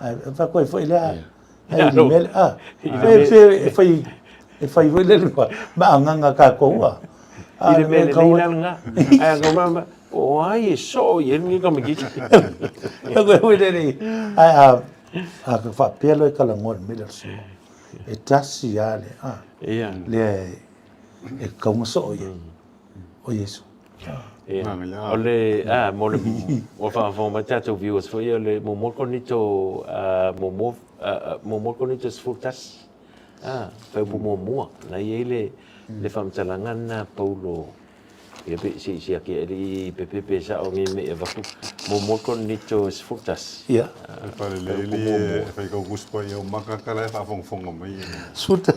Ae fai atu ai foi lea, ai i le mea lea, a, e fai, e fai foi lele ma agaga tatou a. I le mea lelei la lena. Ae a ma, o ai e soo i ai lenei tamaitiiti. Fai foi lele, ae a, a faapea loa e talanoa i le mea lea o le soo, e tasi lava le, a, lea e tatau ona soo i ai, o Iesu. Ia, o le, a, mo le, ua faafofoga mai tatou viewers foi, o le muamua Korinito, a, muamua, a, muamua Korinito 11, a, fuaiupu muamua, na i ai le, le faamatalaga lena a Paulo, ia pe se i siaki e le i pepe pe sao nei mea e avatu, muamua Korinito 11. Ia. E falelele e fai kau kuspa i au maka ka la e faafogafoga mai. 11.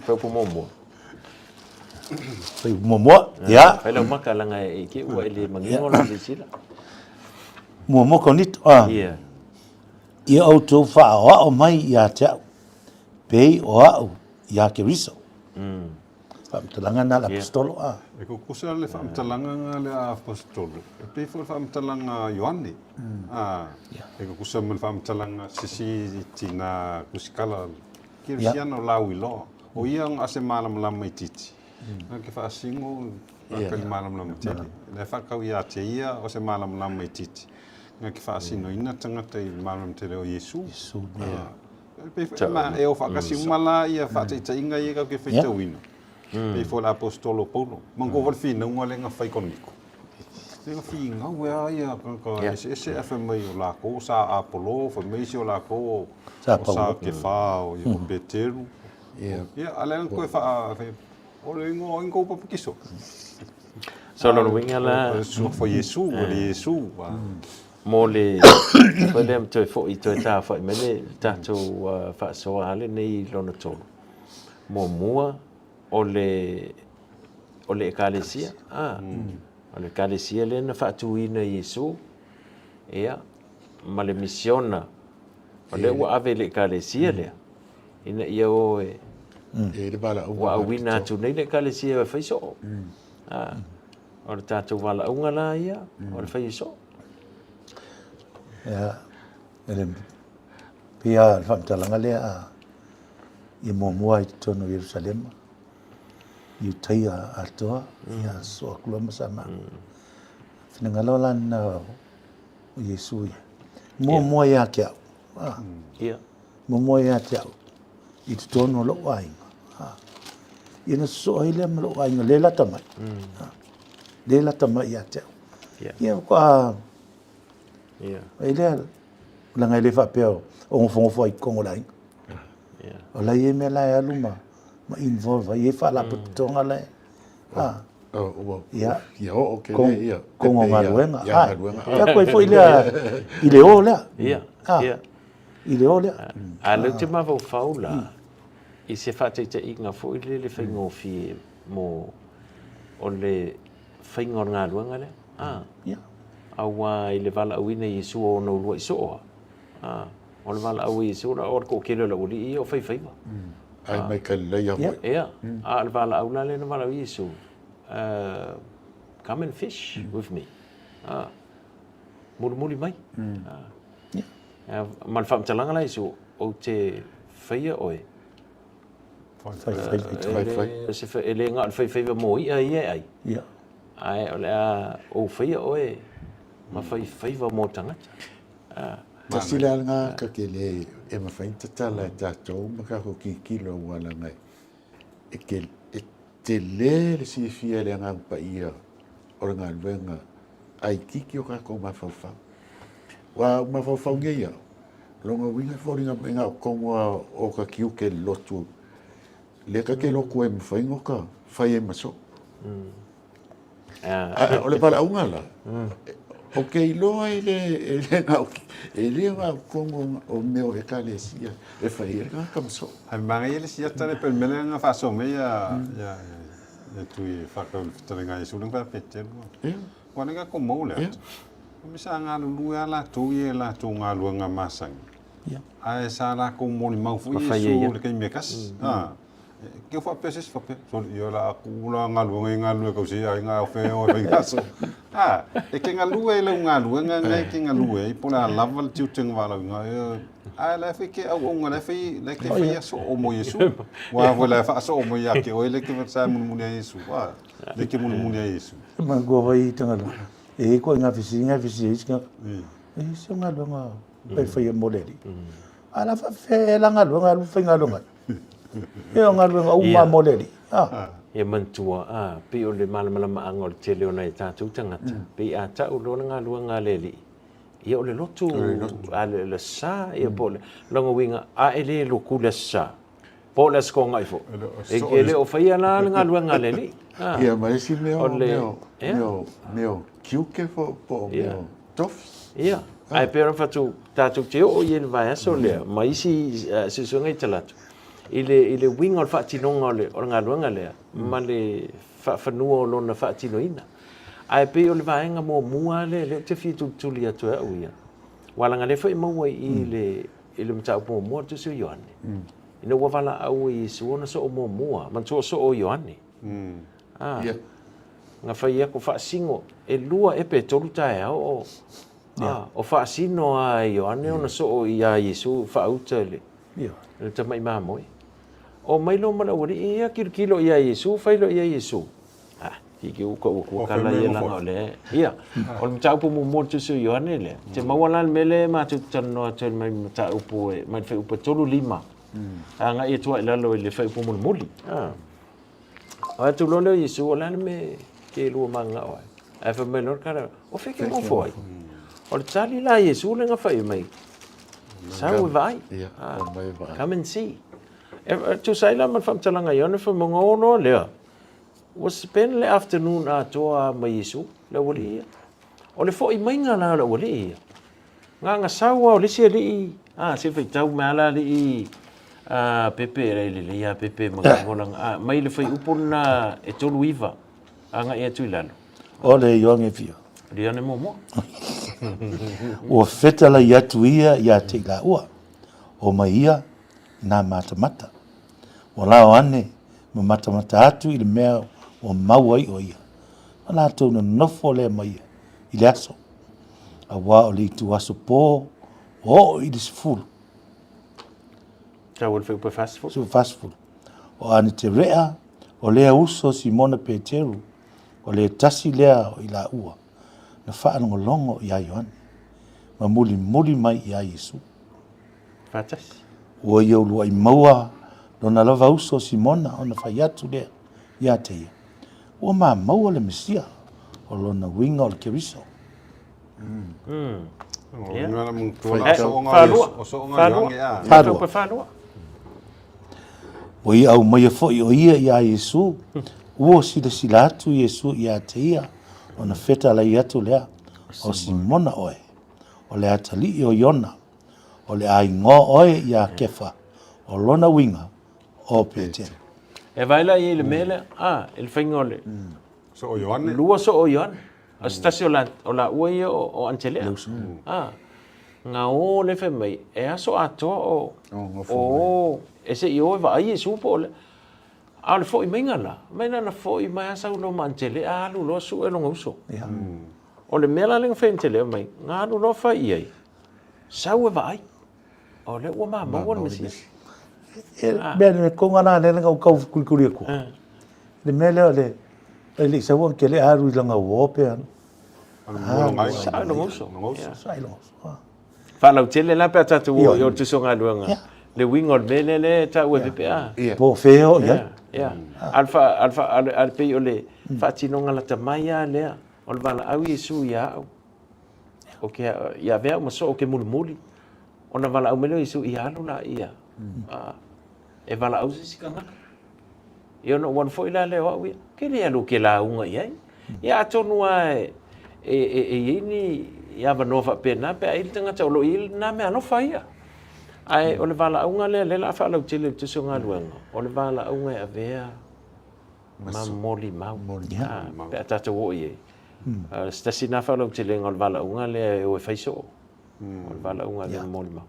Fuaiupu muamua. Fai muamua, ia. Fai lau maka leaga e ike ua e le manino lau silasila. Muamua Korinito, a. Ia. Ia outou faaoao mai ia te au, pei o au ia Keriso. Faamatalaga na a le Aposetolo, a. E kukusa le faamatalaga na le Aposetolo, e pei foi le faamatalaga a Ioane, a. E kukusa ma le faamatalaga a se isi tina kusikala Kerisiano lauiloa. O ia ga se malamalama itiiti, na ke faasino ka le malamalama tele. Le faakau ia te ia o se malamalama itiiti, na ke faasinoina tagata i le malamalama tele o Iesu. E pei foi ma e o faakasi uma la ia faataitaiga ia kau ke faitauina. Pei foi le aposetolo o Paulo. Manatua foi le finauga lea na fai Koriniko. Lea na finau ai lava ia tagata eseese ae fai mai o lakou sa Apolo, fai mai isi o lakou o sa Kefa, o Peteru. Ia, a o lea na toe faa, o le igoa o ai na tou papatiso? So o lona uiga la. O le suafa o Iesu, o le Iesu. Mo le foi lea toe foi, toe taofai mai le tatou faasoa a lenei lona tolu. Muamua, o le o le Ekalesia, a, o le Ekalesia lea na faatuina e Iesu, ia, ma le misiona, o lea ua ave i le Ekalesia lea, ina ia o e, ua auina atu nei le Ekalesia e fai soo. A, o le tatou valaauga la ia, o le fai soo. Ia, e le, pei lava o le faamatalaga lea a i muamua i totonu o Ierusalema, Iutaia atoa, ia sosoo atu loa ma Samau. Finagalo la lena o Iesu ia. Muamua ia te au. Ia. Muamua ia te au i totonu o lou aiga. Ia na sosoo ai lea ma lou aiga le lata mai. Le lata mai ia te au. Ia faatoa ai lea, leaga e le faapea o nofonofo ai i totonu o le aiga. O la e i ai mea la e alu ma ma involve ai, e i ai faalapotopotoga la e, a, ia, Ia oo tele ia koga o galuega, a, ia koe foi lea i le o lea, a, i le o lea. A o lea ou te mafaufau la i se faataitaiga foi lele faigofie mo o le faiga o le galuega lea, a, aua i le valaauina e Iesu o ona uluai soo, a, O le valaau a Iesu la, o le toatele o le aualii ia o faifaiva. Ae mai Kalilaia foi. Ia, a o le valaau la lea na valaau ai Iesu, come and fish with me. Mulimuli mai. Ma le faamatalaga la a Iesu, ou te faia oe. E le na o le faifaiva mo i'a ia e ai, ae o le a ou faia oe ma faifaiva mo tagata. Tasi la lena ka te le e mafai ona tatala e tatou ma tatou tilotilo aua leaga e e tele le silafia e le Agaga Paia o le galuega a itiiti o tatou mafaufau. Aua o mafaufau nei au, o lona uiga e foliga mai na o totonu lava o ota tiute i le lotu lea ta te lotu ai e mafai ona ota fai ai ma soo. Ae o le valaauga la, ou te iloa e le, e le na o, e le na o totonu o mea o Ekalesia e fai ai le tagata ma soo. Ae manaia le siata le pei o le mea lea na faasoa mai ia ia Tui Whakau i le fetalaiga a Iesu lea na fai a Peteru. Ua le tatou maua le ata. Me sa galulue lava latou ia i latou galuega masani. Ae sa latou molimau foi Iesu i le taimi e tasi. Ke faapea se isi faapea, sole, ia o le a tuu la galuega e galulue e kausi ai aiga o fea o e fai aso. A, e te galue i lau galuega na e te galue ai, po o le a lava le tiute na valaauina ai, ae la e fai te auauna, la e fai, la e te faia soo mo Iesu. Aua foi la e faasoo mai ia te oe le te sa e mulimuli ai Iesu, a, le te mulimuli ai Iesu. E manatua foi tagata, e i ai ituaiga fesiliga e fesili ai isi tagata, e i ai se galuega e faia mo le Alii? A o le a faapefea ea la galuega e alu faigaluega ai? Ia o galuega uma mo le Alii. Ah. Ia manatua, a, pei o le malamalamaaga o le tele o nai o tatou tagata, pei a tau loa le galuega a le Alii, ia o le lotu, a le Aso Sa, ia po o le, lona uiga, a e le lotu i le Aso Sa, po o le Aso Toonai foi, e te le o faia la le galuega a le Alii. Ia ma isi mea o, mea o, mea o tiute po o mea o tofi. Ia, ae pei ona fai atu, tatou te oo i ai i le vaiaso lea, ma isi suesuega i talaatu, i le, i le uiga o le faatinoga o le, o le galuega lea, ma le faafanua o lona faatinoina. Ae pei o le vaega muamua lava lea, lea ou te fia tulituli atu e au ia, aua leaga o lea foi e maua i i le, i le mataupu muamua o le Tusi o Ioane, ina ua valaau e Iesu ona soo muamua, manatua o soo o Ioane. Ah, na fai atu faasino, e lua ea pe tolu taeao o, ah, o faasino lava e Ioane ona soo ia Iesu faauta i le, le tamai mamoe. O mai loa ma le aualii ia tilotilo ia Iesu, fai loa ia Iesu. Ah, ki uka ua kua kala ia langa o le. Ia, o le mataupu muamua o le Tusi o Ioane lea. Te maua la le mea lea matou te talanoa atu ai mai le mataupu e, mai le fuaiupu e 35. Agai atu ai i lalo i le fuaiupu mulimuli. Ah. O atu loa lea o Iesu, o le a le mea ke lua mananao ai? Ae fai mai loa le kala, o fea ke nofo ai? O le tali la a Iesu lea na fai mai, sau e vaai. Come and see. E tusa ai la ma le faamatalaga i ona fai mai, ona o loa lea, ua spend le afternoon atoa ma Iesu, le aualii ia. O le foi maiga la o le aualii ia, Na ona sau lava o le isi alii, a, se faitau mai lava la alii a, Pepe, e lelei lava Pepe ma lagolago, a, mai le fuaiupu lena e 39 agai atu i lalo. O le Ioane fia. O le Ioane muamua. Ua fetalai atu ia ia te i laua, o mai ia i nā matamata. Ua lao ane ma matamata atu i le mea ua mau ai o ia, ma latou nonofo lea ma ia i le aso. Auā o le ituaso pō ua oo i le 10. Tau o le fuaiupu e 40. 40. O Aneterea, o lea uso o Simona Peteru, o le tasi lea o i laua, na faalogologo iā Ioane, ma mulimuli mai iā Iesu. Faatasi. Ua ia uluaʻi maua lona lava uso o Simona ona fai atu lea iā te ia, Ua maua le Mesia, o lona uiga o le Keriso. Faalua. Ua ia aumaia foi o ia iā Iesu, ua silasila atu Iesu iā te ia, ona fetalai atu lea, O Simona oe, o le atalii o Iona, o le a igoa oe iā Kefa, o lona uiga, o Petero. E vaai la i ai i le mea lea, a, i le faiga o le... Soo o Ioane. Lua soo o Ioane. O se tasi o la, o laua ia o, o Antelea. A, na o le fai mai, e aso atoa o, o, e se i o e vaai Iesu po o le... A o le foi maiga la, mai na na foi mai a sau loa ma Antelea, alu loa sue lona uso. O le mea la lea na fai e Antelea mai, na alu loa fai i ai, sau e vaai. O lea ua ma maua le Mesia. E mea le konga la lea na ou tau kulikuli atu. Le mea lea o le e le i sau ang kele alu i langa uo pe alu. Sa i uso. Sa i uso. Faalautele la pe a tatou o i o le tusi o galuega. Le uiga o le mea lea lea e taua e Pepe a. Po o fea o i ai. Ia. A o le fa a le fa a le pei o le faatinoga lata mai lava lea o le valaau Iesu ia au. O ke ia avea au ma soo ou te mulimuli, ona valaau mai lea o Iesu, ia alu laia, e valaau se isi tagata. Ia ona ou alu foi la lea o au ia, ke le alu ou te lauga i ai. Ia atonu lava e, e, e, e i ai ni avanoa faapena pe a i ai le tagata o lo o i ai lena meaalofa ia. Ae o le valaauga lea, lea o le a faalautele i le tusi o galuega, o le valaauga e avea ma molimau. Pe a tatou oo i ai. O se tasi lena faalautelega o le valaauga lea e o e fai soo. O le valaauga lea e molimau.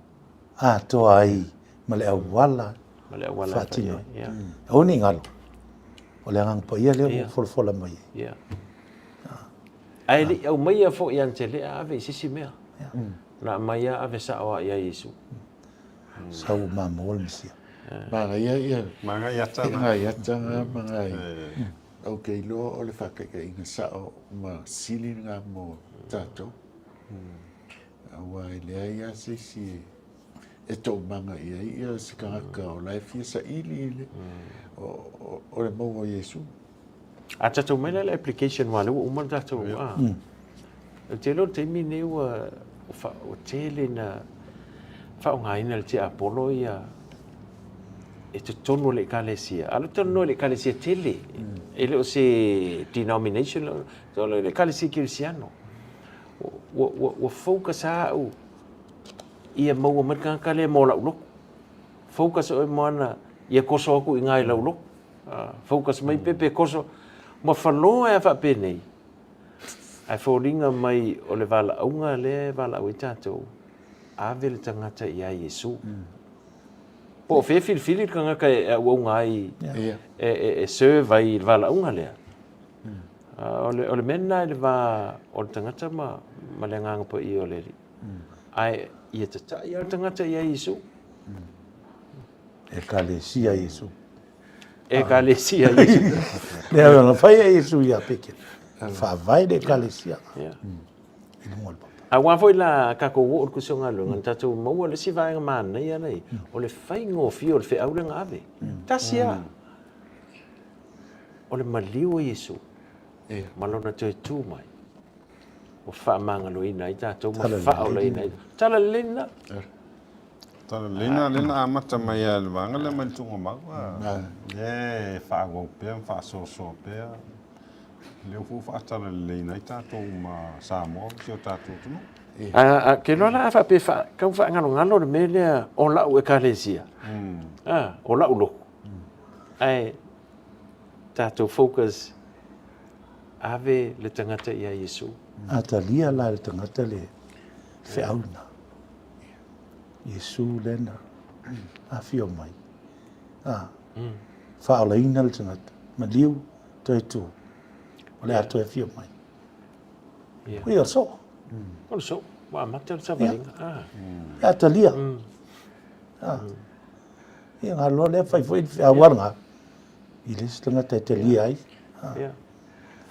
Atoa ai ma le auala. Ma le auala e faatino ai. Aua ne i galo, o le Agaga Paia lea ua folafola mai ai. Ia. Ae le i aumaia foi ia Antelea ave i se isi mea. Na aumai lava ave sao lava ia Iesu. Sau ua mamoa le Mesia. Manaia ia. Manaia ata na. Manaia ata na manaia. Ou te iloa o le faataitaiga sao ma sili lena mo tatou. Aua e leai lava se isi e toomaga i ai se tagata o la e fia saili i le, o le maua o Iesu. A tatou mai la i le application aua o lea ua uma le tatou, a. Ou te iloa o le taimi lenei ua tele ina faaaogaina e le tiapolo ia i totonu o le Ekalesia. A o lea ou te talanoa i le Ekalesia tele, e le o se denomination, o le Ekalesia Kerisiano. Ua focus lava au ia maua mai le tagata lea mo lau lotu. Focus oe moana ia toso atu i ina i lau lotu. Focus mai pe toso. Ma faloa e a faapenei, ae foliga mai o le valaauga lea e valaau ai tatou, ave le tagata ia Iesu. Po o fea e filifili le tagata e auauna ai, e serve ai i le valaauga lea. O le mea lena i le va o le tagata ma le Agaga Paia o le Alii. Ae ia tatai lava le tagata ia Iesu. Ekalesia Iesu. Ekalesia Iesu. Lea na fai e Iesu ia Petero. Faavae le ekalesia. I luga o le papa. Aua foi la tatou oo i le Tusi o Galuega, na tatou maua le isi vaega manaia la e i ai, o le faigofie o le feau lea na ave. Tasi lava. O le maliu o Iesu ma Lona toe tu mai, ua faamagaloina ai tatou ma faaolaina ai. Tala lelei lena. Tala lelei lena, lea na amata mai lava i le vaega lea mai le tuugamau, lea e faaauau pea ma faasoasoa pea, lea foi ua faatalaleleiina ai tatou ma Samoa ma si o tatou atunuu. Ou te iloa la a faapea e tau faagalogalo le mea lea o lau Ekalesia, o lau lotu, ae tatou focus ave le tagata ia Iesu. A talia la e le tagata le feau lena, Iesu lea na afio mai, a, faaolaina le tagata, maliu toe tu, o le a toe afio mai. Ia, o le soo. O le soo, ua amata le savaliga. Ia, a talia. Ia, na loa lea fai foi le feau a lena, i le isi tagata e talia ai. Ia.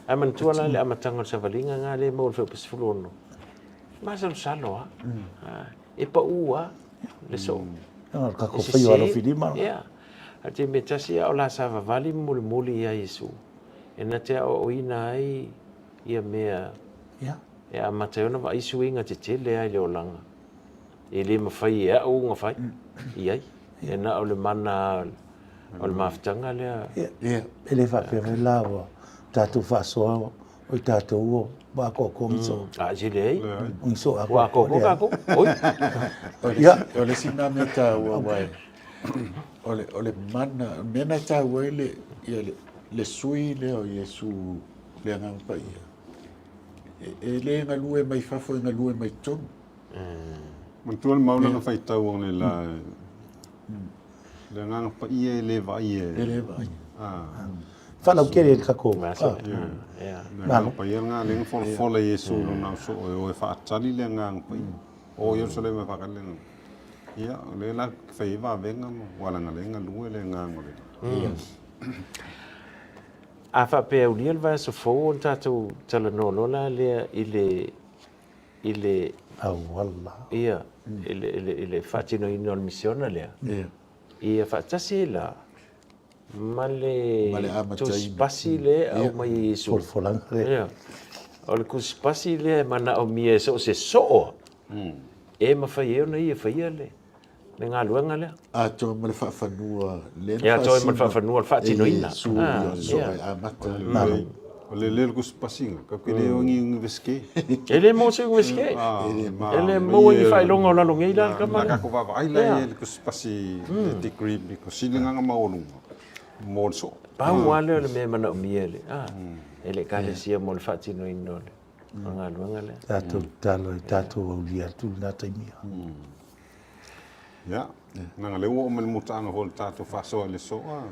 Ae manatua la le amataga o le savaliga lena lea e maua i le fuaiupu 16, e masalosalo lava, e pau lava le soo. O le tatou faiva alofilima. Ia. A o le taimi e tasi a o la savavali ma mulimuli ia Iesu, e na te aoaoina ai ia mea e amata ai ona vaai suiga tetele lava i le olaga. E le mafai e au ona fai i ai, e na o le mana o le mafutaga lea. Ia, e le faapea foi la ua tatou faasoa o i tatou ua atoatoa ni soo. A, se leai. O ni soo atoatoa. Ua atoatoa tatou. Oi. O le isi lena mea taua aua o le mana, o le mea lena e taua ai le, ia le sui lea o Iesu le Agaga Paia, e le galue mai fafo, e galue mai totonu. Manatua le mau lana faitau o le la le Agaga Paia e le vaai e E le vaai. Faalautele i le tatou Le Agaga Paia lena lea na folafola e Iesu i lona ausoo e o e faatali le Agaga Paia. O Ierusalema e faatali le Agaga. Ia, o lea la fai ai vavega ma ua leaga lea e galue le Agaga o le A faapea e aulia le vaiaso fou ona tatou talanoa loa la lea i le i le auala. Ia, i le, i le, i le faatinoina o le misiona lea. Ia. Ia faatasi ai la ma le, Ma le amataina. tusipasi lea e aumai e Iesu. Folafolaga lea. Ia. O le tusipasi lea e manaomia e so o se soo e mafai ai ona ia faia le, le galuega lea. Atoa ma le faafanua lea na faasino. Atoa ma le faafanua le faatinoina. E Iesu ia soo e amata. O le le tusipasiga, tatou te le o i ni Iunivesite. E le maua se Iunivesite. E le maua ni faailoga o lalo nei la le tama lea. Na tatou vaavaai la i le tusipasi le degree pito sili lena ona maualuga mo le soo. Pau lava lea o le mea e manaomia e le Ekalesia mo le faatinoina o le galuega lea. Tatou tatalo e tatou aulia atu lena taimi. Ia, leaga o lea ua oo mai le mutaaga foi o le tatou faasoa i le aso, a.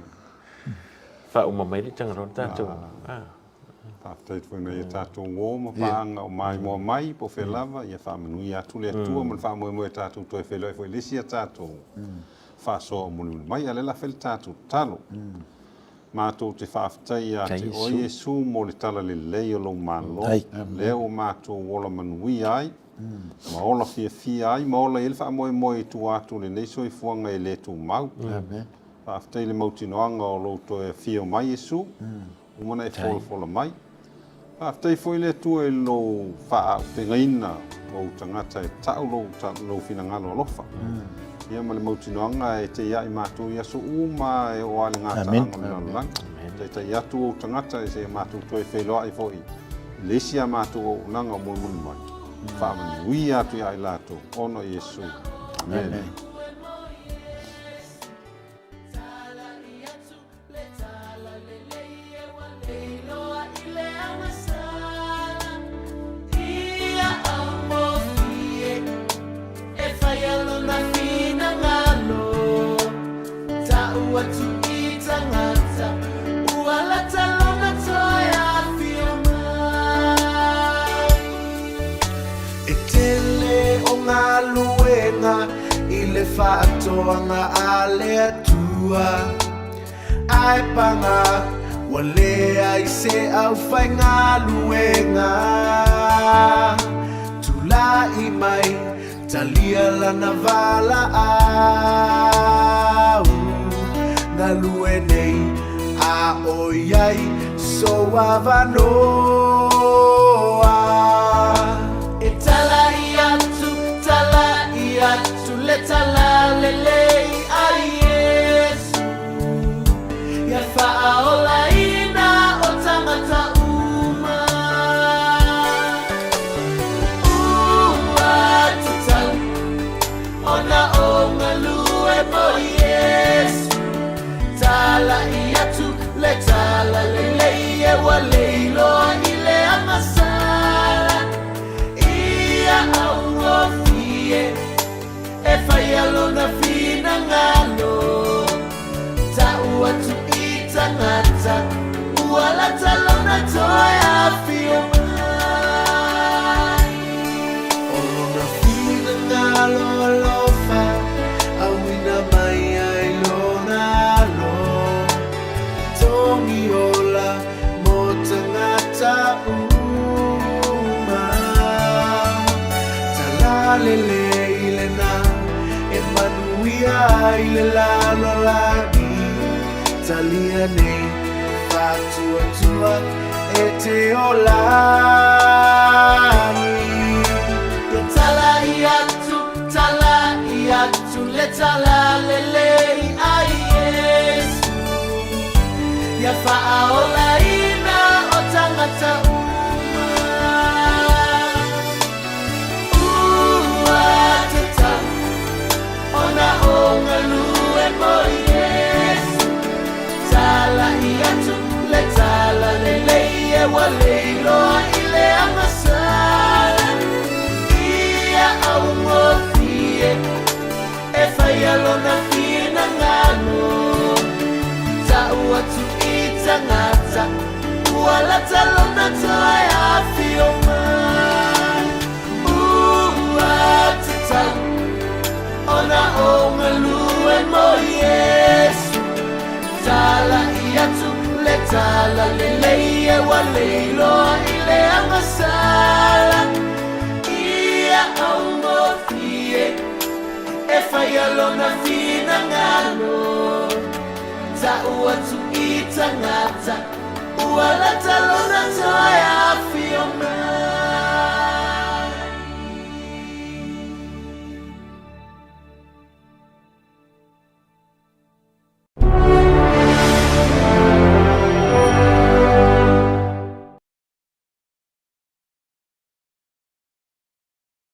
Faauma mai le tagata o le tatou, a. Faafetai atu foi i nai a tatou uo ma paaga o maimoa mai po o fea lava, ia faamanuia atu le Atua ma le faamoemoe tatou toe feiloai foi i le isi a tatou faasoa o mulimuli mai. A o lea o le a fai le tatou tatalo. Matou te faafetai ia te oe Iesu mo le tala lelei o lou Malo, lea ua matou ola manuia ai, ma ola fiafia ai, ma ola i ai le faamoemoe i tua atu o lenei soifuaga e le tumau. Faafetai i le mautinoaga o lou toe afio mai Iesu, uma ona e folafola mai. Faafetai foi le Atua i lou faaaupegaina o ou tagata e tau lou, lou finagalo alofa. Ia ma le mautinoaga e te ia i matou i aso uma e oo lava i le gataaga o le lalolagi. Taitai atu ou tagata seia matou toe feiloai foi i le isi a matou auaunaga o mulimuli mai. Faamanuia atu ia i latou ona o Iesu. Amene. Le tala lelei e ua leiloa i le agasala Ia augofie e faia lona finagalo Ta'u atu i tagata ua lata lona toe afio mai E tele o galuega i le faatoaga a le Atua Ae paga, ua leai se aufaigaluega. Tulai mai, talia lana valaau. Galue nei, a ʻoiai sou avanoa. E talai atu, talai atu le tala lelei a Iesu. Ia faaolaina o tagata uma. Ua tatau ona o galue mo Iesu. Talai atu le tala lelei e ua leiloa i le agasala. Ia augofie e faia lona finagalo. Ta'u atu i tagata ua lata lona toe afio mai. O lona finagalo alofa auina mai ai lona alo. Togi ola mo tagata uma. Talalelei lena e manuia ai le lalolagi. Talia nei faatuatua e te olagi. Ia talai atu, talai atu le talalelei a Iesu. Ia faaolaina o tagata uma. Ua tatau ona o galue mo Iesu. Talai atu le talalelei e ua leiloa i le agasala. Ia augofie e faia lona finagalo. Ta'u atu i tagata ua lata lona toe afio mai. Ua tatau ona o galue mo Iesu. Talai atu le talalelei e ua leiloa i le agasala. Ia augofie e faia lona finagalo. Ta'u atu i tagata ua lata lona toe.